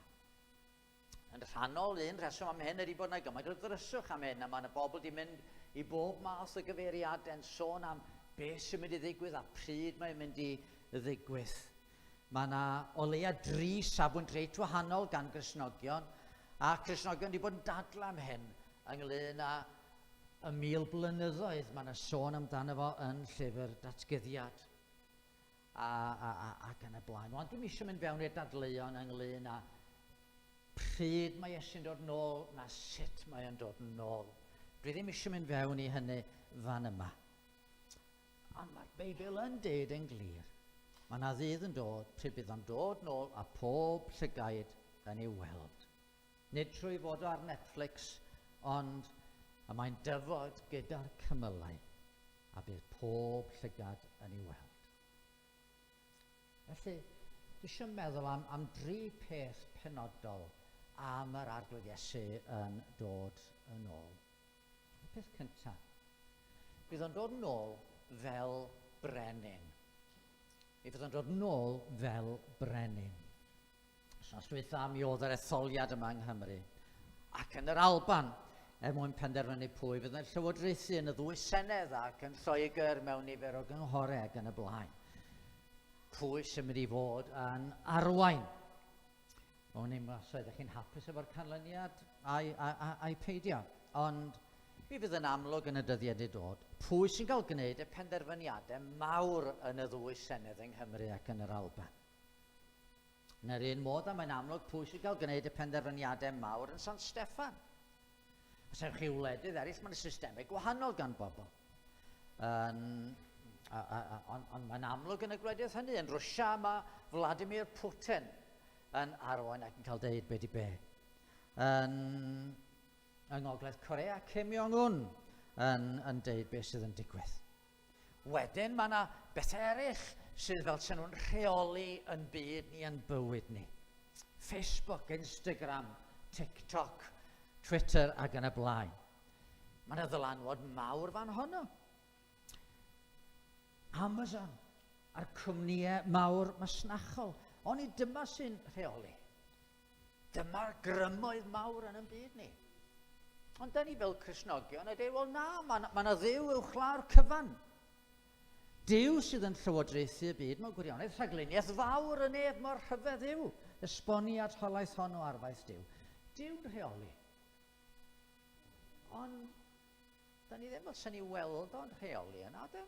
Yn rhannol, un rheswm am hyn ydy bod yna gymaint o ddryswch am hyn, a mae yna bobl wedi mynd i bob math o gyfeiriadau yn sôn am beth sy'n mynd i ddigwydd a pryd mae'n mynd i ddigwydd. Mae yna o leia dri safbwynt reit wahanol gan Gristnogion, a Cristnogion wedi bod yn dadlau am hyn ynglyn â y 1,000 blynyddoedd mae yna sôn amdano fo yn llyfr Datguddiad a, a, a, ac yn y blaen. Wan, dwi'n eisiau mynd fewn i'r dadleuon ynglyn â pryd mae Iesu'n dod nôl na sut mae o'n dod nôl. Dwi ddim eisiau mynd fewn i hynny fan yma. Ond mae'r Beibl yn deud yn glir, mae yna ddydd yn dod pryd bydd o'n dod nôl a pob llygaid yn ei weld. Nid trwy fod o ar Netflix, ond y mae'n dyfod gyda'r cymylau, a bydd pob llygad yn ei weld. Felly, dwi eisiau meddwl am, am dri peth penodol am yr Arglwydd Iesu yn dod yn ôl. Y peth cyntaf, bydd o'n dod yn ôl fel brenin. Mi fydd o'n dod yn ôl fel brenin. Wythnos dwytha mi oedd yr etholiad yma yng Nghymru ac yn yr Alban er mwyn penderfynu pwy fydd yn llywodraethu yn y ddwy senedd ac yn Lloegr mewn nifer o gynghorau ac yn y blaen. Pwy sy'n mynd i fod yn arwain? O'n i'n os oeddech chi'n hapus efo'r canlyniad a'i, ai, ai peidio. Ond mi fydd yn amlwg yn y dyddiau i dod pwy sy'n cael gwneud y penderfyniadau mawr yn y ddwy senedd yng Nghymru ac yn yr Alban. Yn yr un modd, a mae'n amlwg pwy sy'n cael gwneud y penderfyniadau mawr yn San Steffan. Os ewch chi wledydd eraill, mae'n systemau gwahanol gan bobl. Ond on, on mae'n amlwg yn y gwledydd hynny. Yn Rwysia mae Vladimir Putin yn arwain ac yn cael deud be di be. Yn, yng Ngogledd Korea, Kim Jong-un yn, yn deud beth sydd yn digwydd. Wedyn mae yna bethau eraill sydd fel sy'n nhw'n rheoli yn byd ni, yn bywyd ni. Facebook, Instagram, TikTok, Twitter ac yn y blaen. Mae yna ddylanwad mawr fan honno. Amazon a'r cwmnïau mawr masnachol. Oni dyma sy'n rheoli. Dyma'r grymoedd mawr yn ein byd ni. Ond da ni fel Cristnogion a dweud, wel na, mae yna ma Dduw uwchlaw'r cyfan. Duw sydd yn llywodraethu y byd mewn gwirionedd, rhagluniaeth fawr yn ef mor rhyfedd yw esboniad holaeth hon o arfaeth Duw. Duw'n rheoli. Ond, da ni ddim fel sy'n ni weld o'n rheoli yna, de?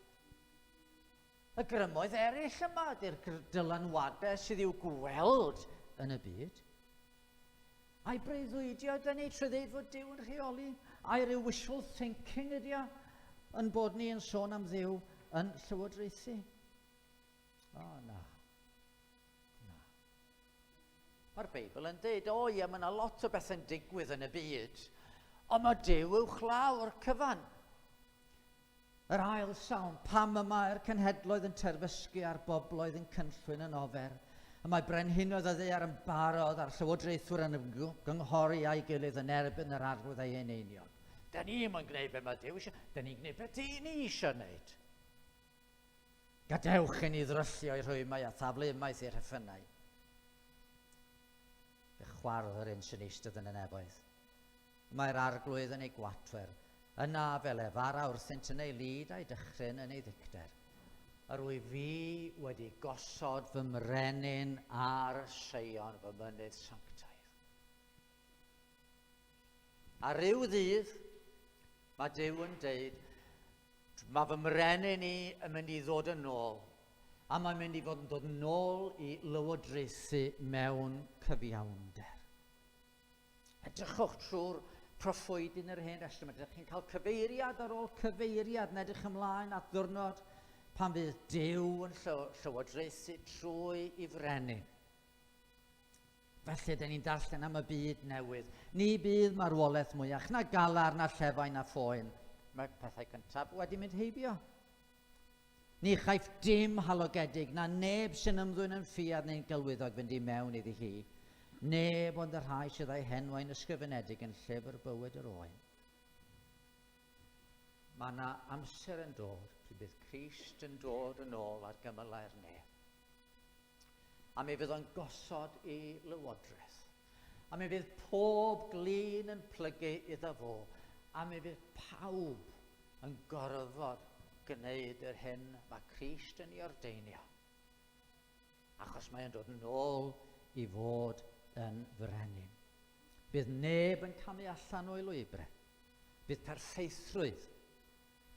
Y grymoedd eraill yma ydy'r dylanwadau sydd i'w gweld yn y byd. A'i breuddwydio ydyn ni trwy ddeud fod Duw yn rheoli? A'i ryw wishful thinking ydy o yn bod ni yn sôn am Dduw yn llywodraethu? O, na. Na. Mae'r Beibl yn dweud, o ie, mae yna lot o bethau'n digwydd yn y byd, ond mae Duw uwchlaw'r cyfan. Yr ail salm, pam y mae'r cenhedloedd yn terfysgu a'r bobloedd yn cynllwyn yn ofer? Y mae brenhinoedd y ddaear yn barod a'r llywodraethwyr yn ymgynghori â'i gilydd yn erbyn yr Arglwydd a'i eneiniog. Da ni ddim yn gwneud beth mae Duw eisiau, da ni'n gwneud beth ni eisiau gwneud. Gadewch i ni ddryllio i rhwymau a thaflu ymaith i'r rheffynnau. Fe chwardd yr un sy'n eistedd yn y nefoedd. Mae'r Arglwydd yn ei gwatwer, yna fel ef ara wrthynt yn ei lid a'i dychryn yn ei ddicter. Yr wyf fi wedi gosod fy mrenin ar Seion, fy mynydd sanctaidd. A ryw ddydd, mae Duw yn deud, mae fy mrenin i yn mynd i ddod yn ôl, a mae'n mynd i fod yn dod yn ôl i lywodraethu mewn cyfiawnder. Edrychwch trwy'r proffwyd yn yr Hen Destament. Ydych chi'n cael cyfeiriad ar ôl cyfeiriad yn edrych ymlaen at ddwrnod pan fydd Duw yn llywodraethu trwy i frenin. Felly, dyn ni'n darllen am y byd newydd. Ni bydd marwolaeth mwyach, na galar, na llefain, na phoen. Mae'r pethau cyntaf wedi mynd heibio. Ni chaiff dim halogedig na neb sy'n ymddwyn yn ffiaidd neu'n gelwyddog fynd i mewn iddi hi, neb ond y rhai sydd â'u henwau'n ysgrifenedig yn llyfr bywyd yr Oen. Mae yna amser yn dod pryd bydd Crist yn dod yn ôl ar gymylau'r nef. A mi fydd o'n gosod i lywodraeth. A mi fydd pob glin yn plygu iddo fo. A mi fydd pawb yn gorfod gwneud yr hyn mae Crist yn ei ordeinio. Achos mae o'n dod yn ôl i fod yn frenin. Bydd neb yn camu allan o'i lwybrau. Bydd perffeithrwydd,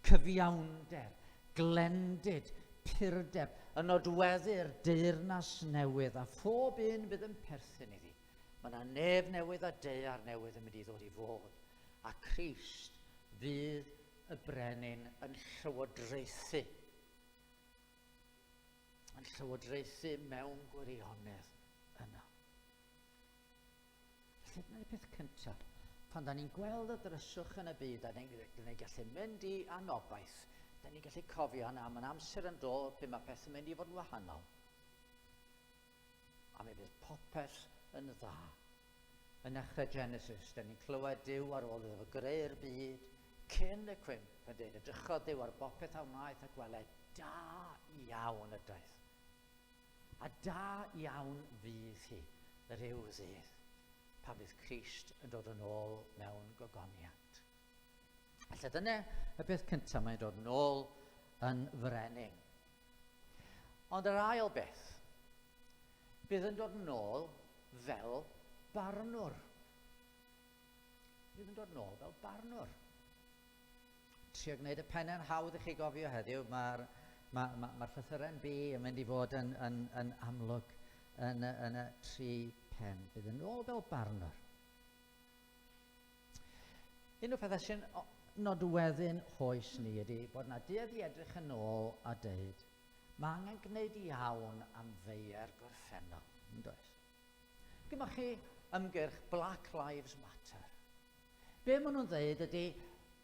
cyfiawnder, glendid, purdeb yn nodweddu'r deyrnas newydd a phob un fydd yn perthyn iddi. Mae yna nef newydd a daear newydd yn mynd i ddod i fod, a Crist fydd y brenin yn llywodraethu. Yn llywodraethu mewn gwirionedd yna. Felly dyna'r peth cyntaf. Pan da ni'n gweld y dryswch yn y byd a ni'n ni gallu mynd i anobaith, da ni'n gallu cofio na, mae'n amser yn dod pryd mae pethau'n mynd i fod yn wahanol. A mi fydd popeth yn dda. Yn nechrau Genesis, da ni'n clywed Duw ar ôl iddo fo greu'r byd, cyn y cwymp, yn dweud, edrychodd Duw ar bopeth a wnaeth a gweled da iawn ydoedd. A da iawn fydd hi rhyw ddydd pan fydd Crist yn dod yn ôl mewn gogoniant. Felly dyna y peth cyntaf, mae'n dod yn ôl yn frenin. Ond yr ail beth, bydd yn dod yn ôl fel barnwr. Bydd yn dod yn ôl fel barnwr. Trio gwneud y pennau'n hawdd i chi gofio heddiw, mae'r ma, ma, ma llythyren B yn mynd i fod yn, yn, yn amlwg yn, yn y tri pen. Bydd yn ôl fel barnwr. Un o'r pethau sy'n nodweddu'n hoes ni ydy bod yna duedd i edrych yn ôl a deud, mae angen gwneud iawn am feiau'r gorffennol, yn does? Gyma chi ymgyrch Black Lives Matter. Be maen nhw'n dweud ydy,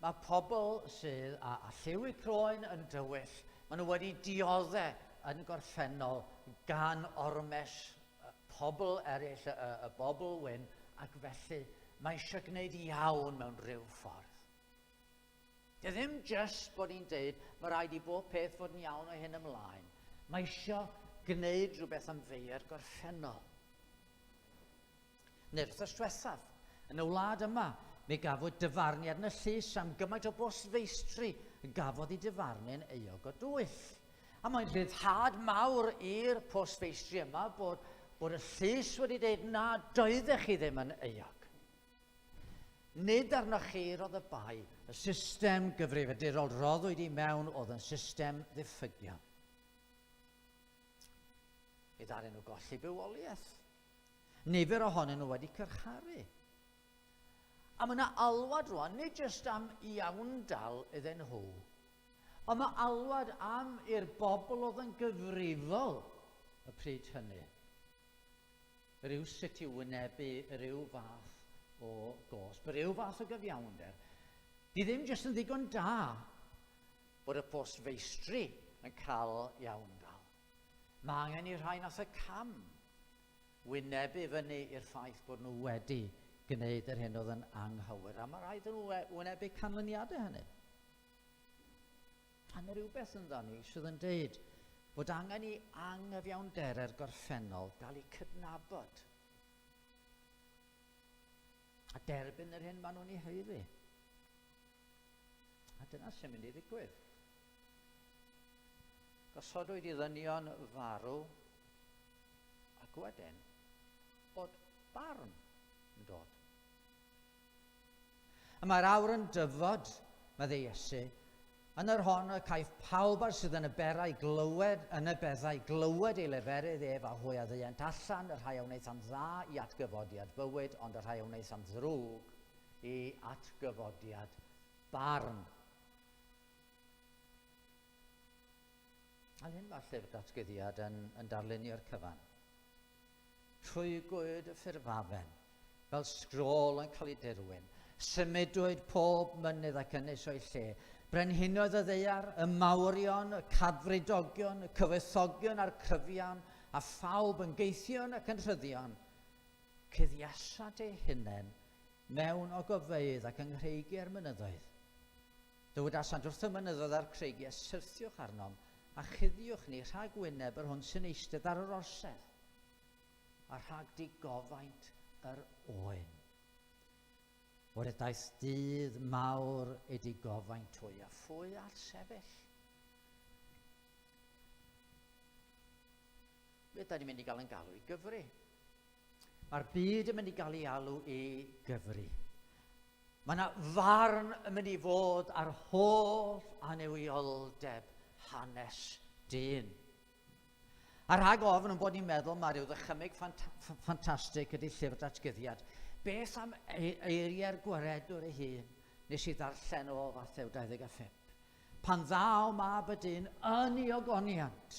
mae pobl sydd â, â lliw eu croen yn dywyll, maen nhw wedi dioddau yn gorffennol gan ormes pobl eraill, y, y, y bobl wyn, ac felly mae eisiau gwneud iawn mewn rhyw ffordd. Dy ddim jyst bod ni'n deud, mae rhaid i bob peth fod yn iawn o hyn ymlaen. Mae eisiau gwneud rhywbeth am feiau'r gorffennol. Neu'r wythnos diwethaf, yn y wlad yma, mi gafwyd dyfarniad yn y llys am gymaint o bostfeistri gafodd eu dyfarnu'n euog o dwyll. A mae'n rhyddhad mawr i'r postfeistri yma bod, bod y llys wedi dweud na, doeddech chi ddim yn euog. Nid arnoch chi roedd y bai, y system gyfrifiadurol roddwyd i mewn oedd yn system ddiffygiol. Mi ddaru nhw golli bywoliaeth. Nifer ohonyn nhw wedi carcharu. A mae yna alwad rwan, nid jyst am iawndal iddyn nhw, ond mae alwad am i'r bobl oedd yn gyfrifol y pryd hynny. Rhyw sut i wynebu rhyw fath o gosb, rhyw fath o gyfiawnder. Di ddim jyst yn ddigon da bod y postfeistri yn cael iawndal. Mae angen i rhai nath y cam wynebu fyny i'r ffaith bod nhw wedi gwneud yr hyn oedd yn anghywir, a mae rhaid nhw wynebu canlyniadau hynny. A mae rhywbeth ynddo ni sydd yn deud bod angen i anghyfiawnderau'r gorffennol gael eu cydnabod a derbyn yr hyn maen nhw'n ei haeddu. A dyna sy'n mynd i ddigwydd. Gosodwyd i ddynion farw ac wedyn bod barn yn dod. Y mae'r awr yn dyfod, meddai Iesu, yn yr hon y caiff pawb ar sydd yn y berau glywed, yn y beddau glywed ei leferydd ef a hwy a ddeuent allan, y rhai a wnaethant dda i atgyfodiad bywyd, ond y rhai a wnaethant ddrwg i atgyfodiad barn. A hyn mae'r llyfr datguddiad yn, yn darlunio'r cyfan. Rhwygwyd y ffurfafen, fel sgrôl yn cael ei dirwyn. Symudwyd pob mynydd ac ynys o'i lle. Brenhinoedd y ddaear, y mawrion, y cadfridogion, y cyfoethogion a'r cryfion, a phawb yn geithion ac yn rhyddion, cuddiasant eu hunain mewn ogofeydd ac yng nghreigiau'r mynyddoedd. Dywedasant wrth y mynyddoedd a'r creigiau, Syrthiwch arnom, a chuddiwch ni rhag wyneb yr hwn sy'n eistedd ar yr orsedd, a rhag digofaint yr oen. O'r daeth dydd mawr ei digofaint hwy, a phwy all sefyll? Be da ni'n mynd i gael yn galw i gyfri? Mae'r byd yn mynd i gael ei alw i gyfri. Mae yna farn yn mynd i fod ar holl annuwioldeb hanes dyn. A rhag ofn yn bod ni'n meddwl mae rhyw ddychymyg ffantastig ydy llyfr datguddiad, beth am eiriau'r gwaredwr ei hun nes i ddarllen o Fathew 25? Pan ddaw mab y dyn yn ei ogoniant,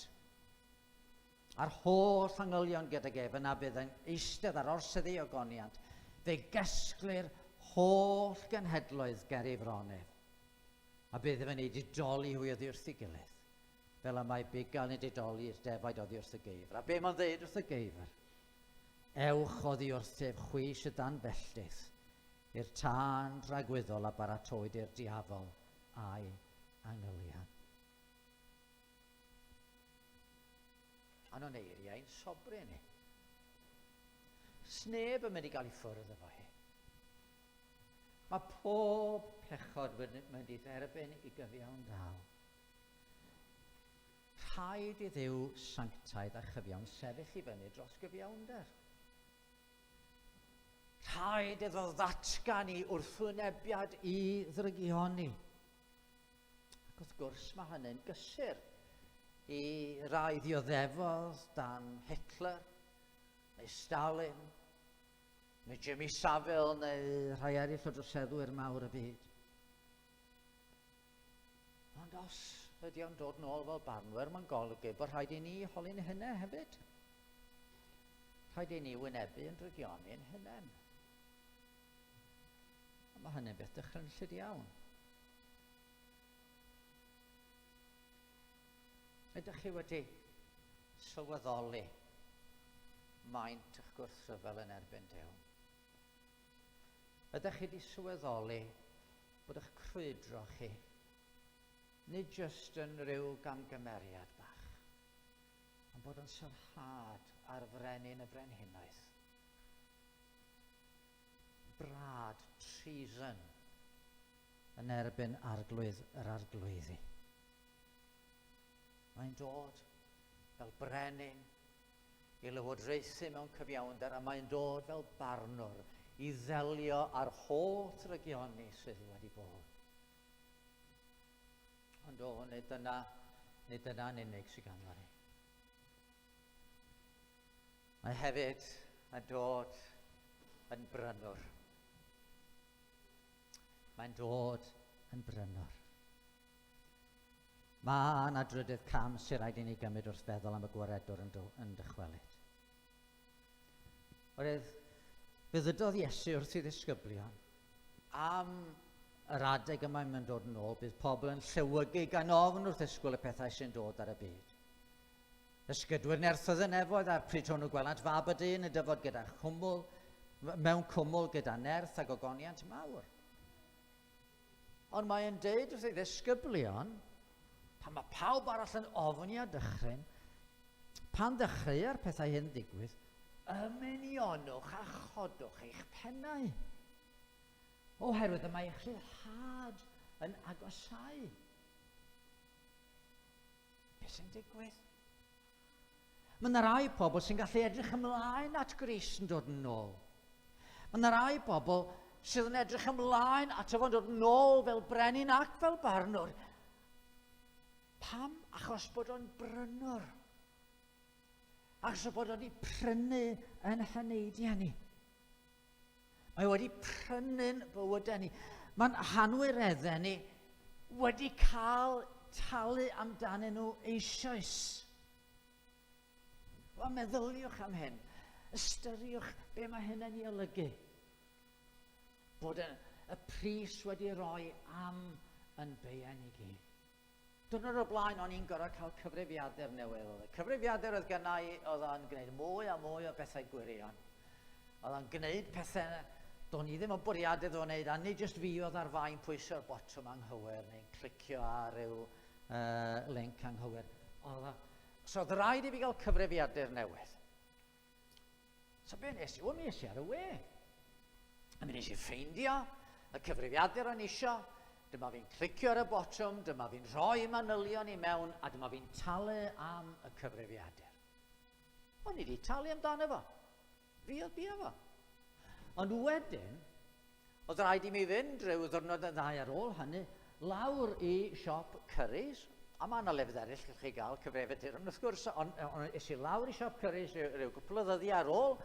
a'r holl angylion gydag ef, yna bydd yn eistedd ar orsedd ei ogoniant, fe gesglir holl genhedloedd ger ei fron ef, a bydd ef yn ei didoli hwy oddi wrth ei gilydd, fel y mae bugail yn didoli'r defaid oddi wrth y geifr. A be mae'n dweud wrth y geifr? Ewch oddi wrthyf chwi sydd dan felltith, i'r tân dragwyddol a baratowyd i'r diafol a'i angylion. A nhw'n eiriau'n sobri ni. Sneb yn mynd i gael ei ffwrdd efo hi. Mae pob pechod wedi mynd i dderbyn i gyfiawn dal. Rhaid i Dduw sanctaidd a chyfiawn sefyll i fyny dros gyfiawnder. Rhaid iddo ddatgan i wrthwynebiad i ddrygioni. Ac wrth gwrs mae hynny'n gysur i rai ddioddefodd dan Hitler, neu Stalin, neu Jimmy Savile, neu rhai eraill o droseddwyr mawr y byd. Ond os ydy o'n dod nôl fel barnwyr, mae'n golygu bod rhaid i ni holi'n hynny hefyd. Rhaid i ni wynebu yn drygioni'n hunain. Mae hynny'n beth dychrynllyd iawn. Ydych chi wedi sylweddoli maint eich gwrthryfel yn erbyn Duw? Ydych chi wedi sylweddoli bod eich crwydro chi nid jyst yn rhyw gamgymeriad bach, ond bod yn sarhad ar frenin y frenhinoedd? Brad, treason, yn erbyn arglwydd yr arglwyddi. Mae'n dod fel brenin i lywodraethu mewn cyfiawnder a mae'n dod fel barnwr i ddelio â'r holl drygioni sydd wedi bod. Ond o, nid dyna, nid dyna'n unig sydd ganddo ni. Mae hefyd yn dod yn brynwr. Mae'n dod yn brynwr. Mae yna drydydd cam sy'n rhaid i ni gymryd wrth feddwl am y gwaredwr yn, yn dychwelyd. Oherwydd, fe ddydodd Iesu wrth ei ddisgyblion am yr adeg yma mae'n dod yn ôl, bydd pobl yn llewygu gan ofn wrth ddisgwyl y pethau sy'n dod ar y byd. Ysgydwyr nerthoedd y nefoedd a'r pryd hwnnw gwelant fab y dyn yn dyfod gyda chwmwl, mewn cwmwl gyda nerth a gogoniant mawr. Ond mae'n deud wrth ei ddisgyblion, pan mae pawb arall yn ofni a dychryn, pan ddechreua'r pethau hyn ddigwydd, ymunionwch a chodwch eich pennau. Oherwydd y mae eich rhyddhad yn agosáu. Beth sy'n digwydd? Mae yna rai pobl sy'n gallu edrych ymlaen at Grist yn dod yn ôl. Mae yna rai pobl sydd yn edrych ymlaen ato fo'n dod nôl fel brenin ac fel barnwr. Pam? Achos bod o'n brynwr. Achos bod o'n wedi prynu yn heneidiau ni. Mae wedi prynu'n bywydau ni. Mae'n hanwireddau ni wedi cael talu amdanyn nhw eisoes. Wel, meddyliwch am hyn. Ystyriwch be mae hyn yn ei olygu. Bod y, y pris wedi rhoi am yn beiau ni gyd. Diwrnod o'r blaen o'n i'n gorfod cael cyfrifiadur newydd. Oedd y cyfrifiadur oedd gynna i, oedd o'n gwneud mwy a mwy o bethau gwirion. Oedd o'n gwneud pethau do'n i ddim yn bwriadu iddo wneud, a nid jyst fi oedd ar fain pwyso'r botwm anghywir neu'n clicio ar ryw link anghywir. Oedd o... So oedd rhaid i fi gael cyfrifiadur newydd. So be nes i? Wel, mi es i ar y we. A mi nes i ffeindio y cyfrifiadur o'n isio. Dyma fi'n clicio ar y botwm, dyma fi'n rhoi manylion i mewn, a dyma fi'n talu am y cyfrifiadur. O'n i wedi talu amdano fo. Fi oedd bia fo. Ond wedyn, oedd rhaid i mi fynd rhyw ddwrnod yn ddau ar ôl hynny, lawr i siop Currys, a mae yna lefydd eraill lle chi gael cyfrifiaduron wrth gwrs, ond on, es i lawr i siop Currys rhyw, rhyw gwpl o ddyddiau ar ôl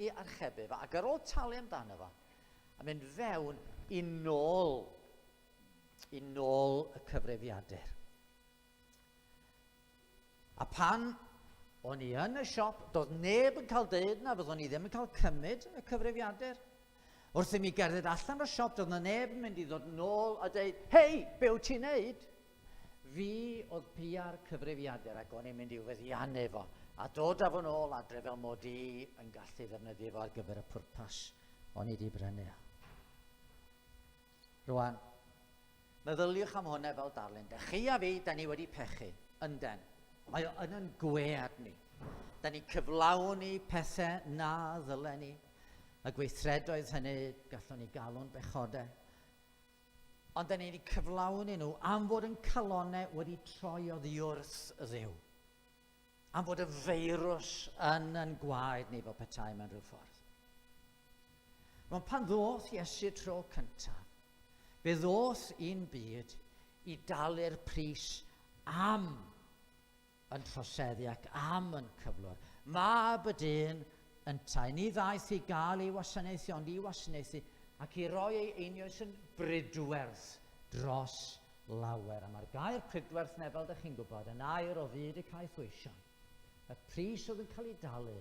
i archebu fo, ac ar ôl talu amdano fo, a mynd fewn i nôl, i nôl y cyfrifiadur. A pan o'n i yn y siop, doedd neb yn cael deud na fyddwn i ddim yn cael cymryd y cyfrifiadur. Wrth i mi gerdded allan o'r siop, doedd na neb yn mynd i ddod nôl a deud, hei, be wyt ti'n neud? Fi oedd pia'r cyfrifiadur ac o'n i'n mynd i'w feddiannu fo a dod â fo'n ôl adre fel mod i yn gallu ddefnyddio fo ar gyfer y pwrpas o'n i wedi brynu o. Rwan, meddyliwch am hwnna fel darlun. Da chi a fi, da ni wedi pechu, ynden. Mae o yn yn gwead ni. Da ni'n cyflawni pethau na ddylen ni. Y gweithredoedd hynny gallwn ni galw'n bechodau. Ond da ni wedi cyflawni nhw am fod yn calonau wedi troi oddi wrth y Dduw. Am fod y feirws yn yn gwaed ni fel petai mewn rhyw ffordd. Rwan, pan ddoth Iesu tro cyntaf, fe ddoth i'n byd i dalu'r pris am yn troseddu ac am yn cyflwr. Mab y dyn yntau. Ni ddaeth i gael ei wasanaethu, ond i wasanaethu ac i roi ei einioes yn bridwerth dros lawer. A mae'r gair pridwerth 'na, fel dych chi'n gwybod, yn air o fyd y caethweision. Y pris oedd yn cael ei dalu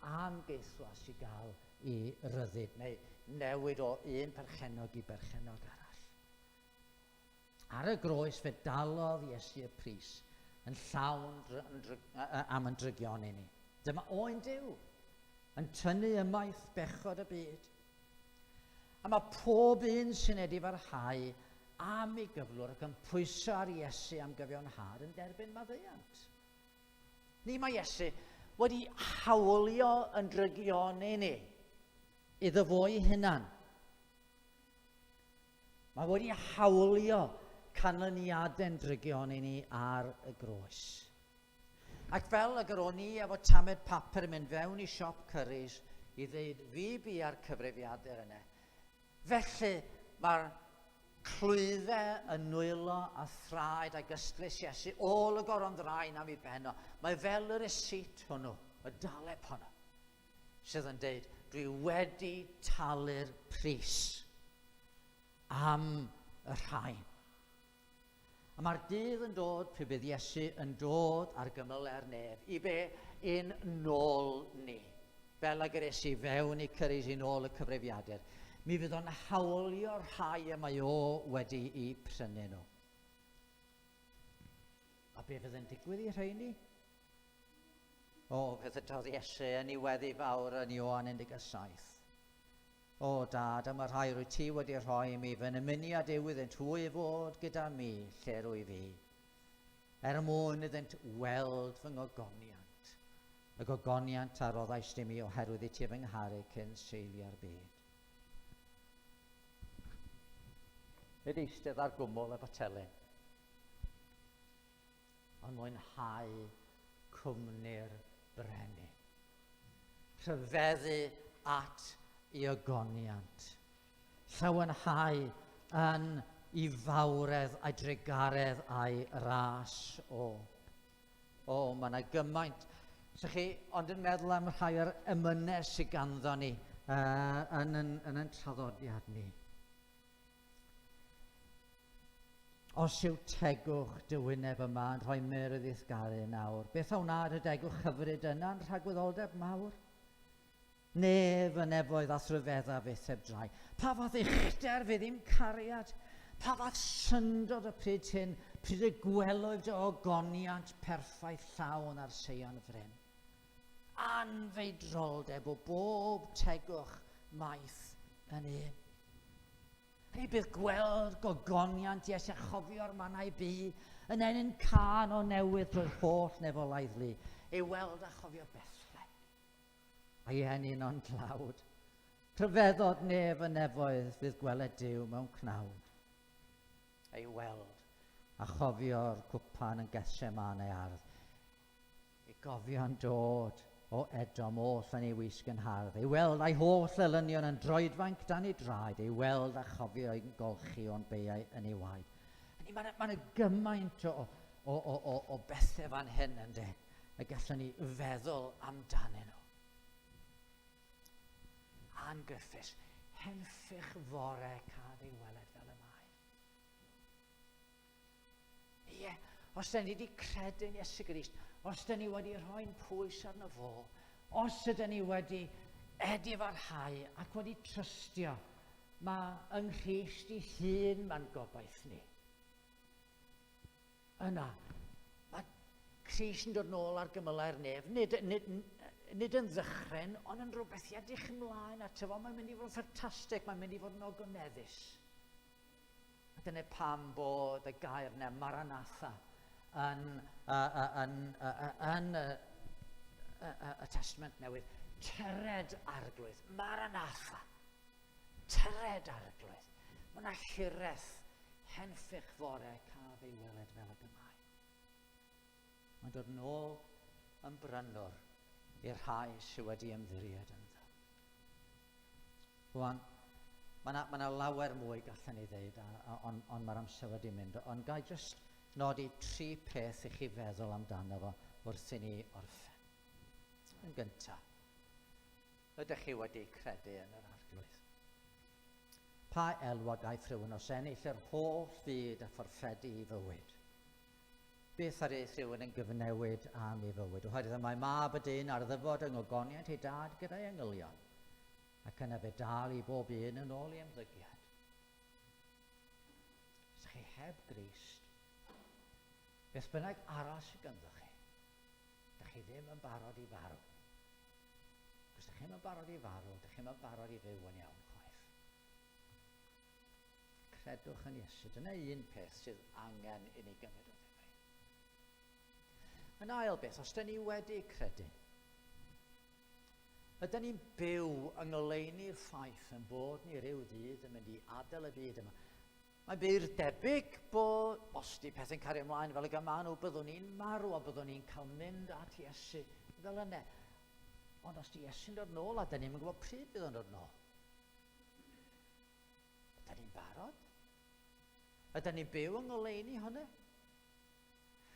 am gaethwas i gael i ryddid, neu newid o un perchennog i berchennog arall. Ar y groes fe dalodd Iesu y pris yn llawn am yn drygion i ni. Dyma oen Duw yn tynnu ymaith bechod y byd. A mae pob un sy'n edifarhau am ei gyflwr ac yn pwyso ar Iesu am gyfiawnhad yn derbyn maddeuant. Ni mae Iesu wedi hawlio yn drygioni ni iddo fo'i hunan. Mae wedi hawlio canlyniadau'n drygioni ni ar y groes. Ac fel ag yr o'n i efo tamed papur yn mynd fewn i siop Currys i ddeud fi bia'r cyfrifiadur yna. Felly mae'r clwydde yn nwylo a thraed ag ystlys Iesu ôl y goron ddraen am ei ben o. Mae fel y receipt hwnnw, y daleb honno, sydd yn deud, dwi wedi talu'r pris am y rhain. A mae'r dydd yn dod pryd bydd Iesu yn dod ar gymylau'r nef i be? I'n nôl ni. Fel ag yr es i fewn i Currys i nôl y cyfrifiadur. Mi fydd o'n hawlio'r rhai y mae o wedi'u prynu nhw. A be fydd yn digwydd i rheini? O, fe ddydodd Iesu yn ei weddi fawr yn Ioan 17. O Dad, am y rhai rwyt ti wedi rhoi i mi, fy nymuniad yw iddynt hwy fod gyda mi lle rwyf fi, er mwyn iddynt weld fy ngogoniant, y gogoniant a roddaist i mi oherwydd i ti fy ngharu cyn seiliau'r byd. Nid eistedd ar gwmwl efo telyn, ond mwynhau cwmni'r brenin. Rhyfeddu at ei ogoniant. Llawenhau yn i fawredd a'i drugaredd a'i ras o. O, mae yna gymaint. So chi ond yn meddwl am rhai o'r emynau sydd ganddo ni yn, yn, yn, yn traddodiad ni. Os yw tegwch dy wyneb yma yn rhoi myrdd i'th garu nawr, beth a wna dy degwch hyfryd yna'n rhagwyddoldeb mawr? Nef y nefoedd a'th ryfedda fyth heb drai. Pa fath uchder fydd i'm cariad? Pa fath syndod y pryd hyn, pryd y gwelwyf dy ogoniant perffaith llawn ar Seion fryn? Anfeidroldeb o bob tegwch maith yn un. Hei, bydd gweld gogoniant Iesu a chofio'r mannau bu yn ennyn cân o newydd drwy'r holl nefolaidd lu, ei weld a chofio Bethlehem. A'i ennyn ond tlawd. Rhyfeddod nef y nefoedd fydd gweled Duw mewn cnawd. Ei weld a chofio'r cwpan yn Gethsemane ardd. Ei gofio'n dod o Edom oll yn ei wisg yn hardd. Ei weld a'i holl elynion yn droedfanc dan ei draed. Ei weld a chofio ei golchi o'n beiau yn ei waed. Mae yna ma gymaint o, o, o, o, o bethau fan hyn yn de, y gallwn ni feddwl amdanyn nhw. Ann Griffiths, henffych fore caf ei weled fel y mae. Ie, os da ni wedi credu'n Iesu Grist, os da ni wedi rhoi'n pwys arno fo, os ydyn ni wedi edifarhau ac wedi trystio, mae yng Nghrist i hun mae'n gobaith ni. Yna, mae Crist yn dod nôl ar gymylau'r nef, nid, nid, nid yn ddychryn, ond yn rhywbeth i edrych ymlaen ato fo. Mae'n mynd i fod yn ffantastig, mae'n mynd i fod yn ogoneddus. A dyna pam bod y gair yna, Maranatha, yn, uh, yn, uh, yn y, y, y Testament Newydd. Tyred arglwydd, Maranatha. Tyred arglwydd. Mae yna hiraeth henffych fore caf ei weled fel ag y mae. Mae'n dod yn ôl yn brynwr i'r rhai sydd wedi ymddiried ynddo. Rwan, mae yna ma lawer mwy gallen ni ddeud, ond on mae'r amser wedi mynd. Ond ga i jyst nodi tri peth i chi feddwl amdano fo wrth i ni orffen. Yn gyntaf, ydych chi wedi credu yn yr arglwydd? Pa elw a gaiff rhywun os ennill yr holl fyd a fforffedu i fywyd? Beth ar eith rhywun yn gyfnewid am ei fywyd? Oherwydd y mae mab y dyn ar ddyfod yng ngogoniant ei dad gyda'i angylion, ac yna fe dal i bob un yn ôl ei ymddygiad. Os chi heb Grist, beth bynnag arall sydd ganddo chi, da chi ddim yn barod i farw. Os da chi ddim yn barod i farw, da chi ddim yn barod i fyw yn iawn chwaith. Credwch yn Iesu. Dyna un peth sydd angen i ni gymryd o ddifri. Yn ail beth, os da ni wedi credu, ydyn ni'n byw yng ngoleuni'r ffaith yn bod ni rhyw ddydd yn mynd i adael y byd yma. Mae'n bur debyg bod, os di pethau'n cario ymlaen fel y maen nhw, byddwn ni'n marw a byddwn ni'n cael mynd at Iesu fel yna. Ond os di Iesu'n dod nôl, a dyn ni'n gwybod pryd bydd o'n dod nôl, Ydy ni'n barod? Ydy ni'n byw yng ngoleuni hwnna?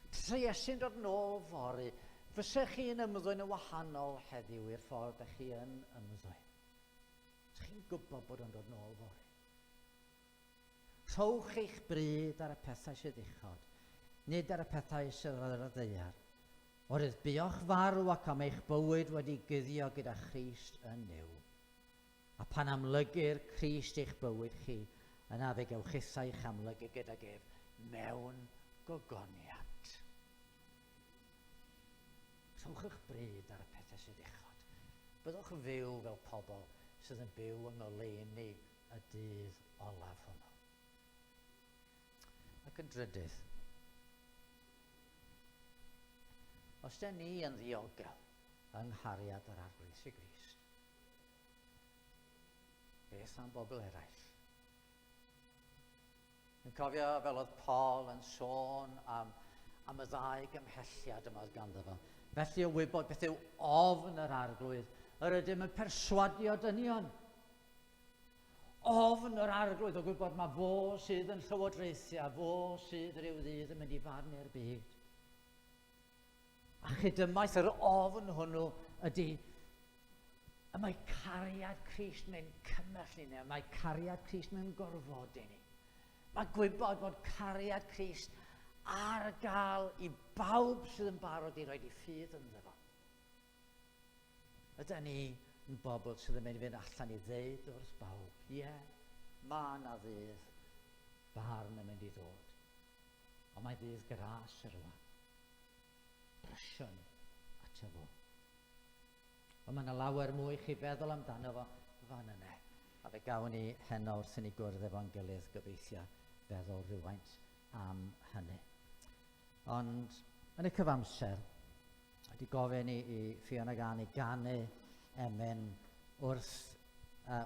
Tase Iesu'n dod nôl fory, fysa chi'n ymddwyn yn wahanol heddiw i'r ffordd ydych chi yn ymddwyn? Ydych chi'n gwybod bod o'n dod nôl fory? Rhowch eich bryd ar y pethau sydd uchod, nid ar y pethau sydd ar y ddaear. Oherwydd buoch farw ac am eich bywyd wedi guddio gyda Christ yn Nuw. A phan amlygir Crist eich bywyd chi, yna fe gewch chithau eich amlygu gydag ef mewn gogoniant. Rhowch eich bryd ar y pethau sydd uchod. Byddwch yn fyw fel pobl sydd yn byw yng ngoleuni y dydd olaf hwnnw. Ac yn drydydd, os da ni yn ddiogel yng nghariad yr Arglwydd Iesu Grist, Beth am bobl eraill? Yn cofio fel oedd Paul yn sôn am, am y ddau gymhelliad yma oedd ganddo fo. Felly o wybod beth yw ofn yr arglwydd, yr ydym yn perswadio dynion. Ofn yr arglwydd o gwybod mae fo sydd yn llywodraethu a fo sydd rhyw ddydd yn mynd i farnu'r byd. A chydymaith yr ofn hwnnw ydy y mae cariad Crist yn ein cymell ni, neu mae cariad Crist yn gorfodi ni. Mae gwybod bod cariad Crist ar gael i bawb sydd yn barod i roi i ffydd ynddo fo. Ydy ni yn bobl sydd yn mynd i fynd allan i ddeud wrth bawb, ie, yeah, mae yna ddydd barn yn mynd i ddod. Ond mae ddydd gras rwan. Brysiwn ato fo. Ond mae yna lawer mwy i chi feddwl amdano fo fan yna. A fe gawn ni heno wrth i ni gwrdd efo'n gilydd gobeithio feddwl rhywfaint am hynny. Ond yn y cyfamser, wedi gofyn i, i Fiona Gan i ganu emyn wrth,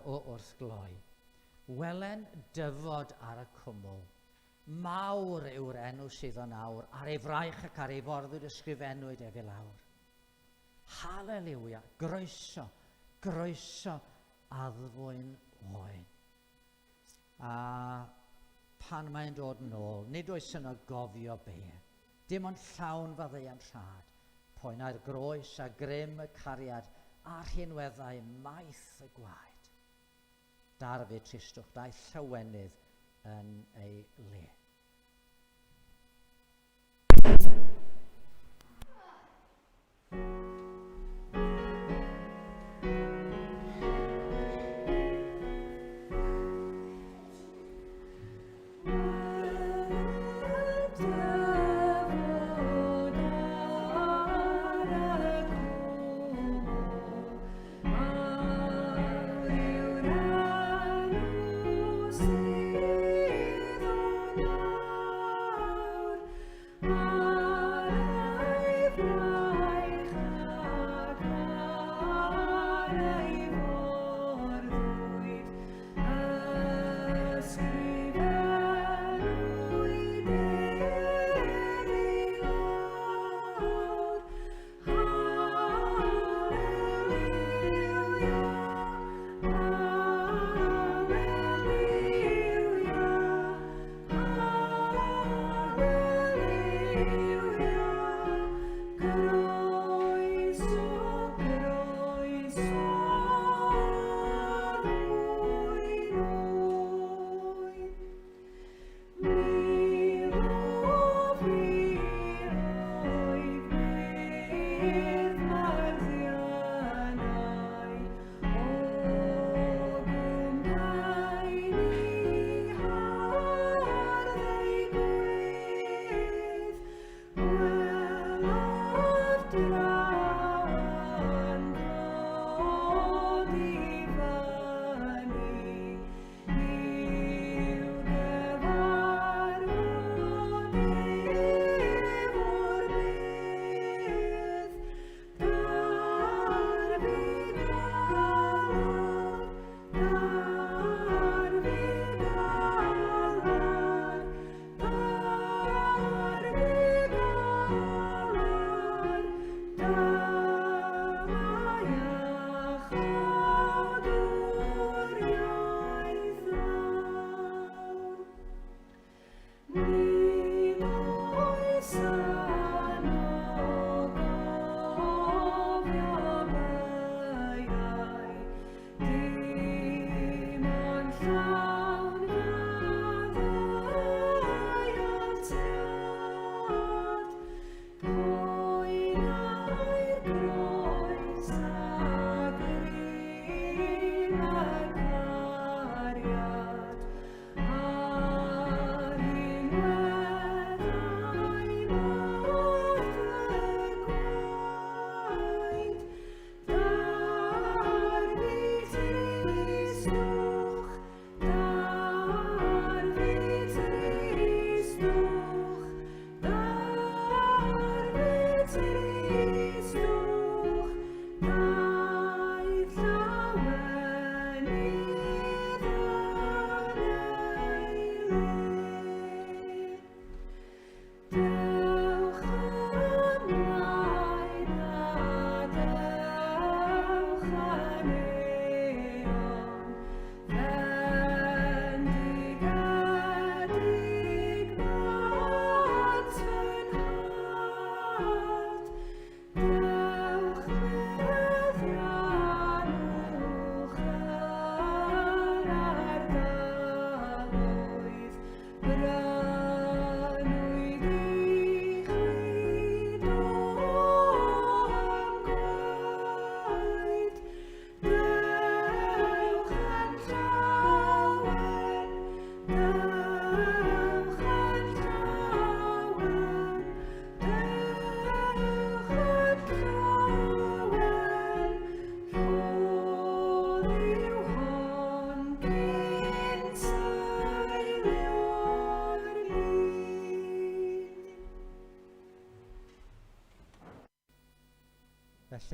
o wrth gloi. Welen dyfod ar y cwmwl, mawr yw'r enw sydd o'n awr, ar ei fraich ac ar ei forddwyd ysgrifennwyd ef i lawr. Haleliwia, groeso, groeso addfwyn oen. A pan mae'n dod yn ôl, nid oes yno gofio be. Dim ond llawn faddeuant rhad, poenau'r groes a grym y cariad a rhinweddau maith y gwaed. Darfu tristwch, daeth llawenydd yn ei le. Sydd o nawr.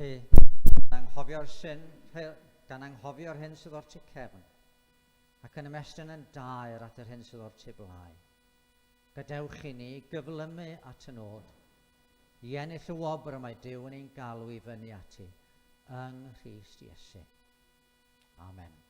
Felly, anghofio'r sin, gan anghofio'r hyn sydd o'r tu cefn, ac yn ymestyn yn daer at yr hyn sydd o'r tu blaen. Gadewch i ni gyflymu at y nod, i ennill y wobr y mae Duw yn ein galw i fyny ati yng Nghrist Iesu. Amen.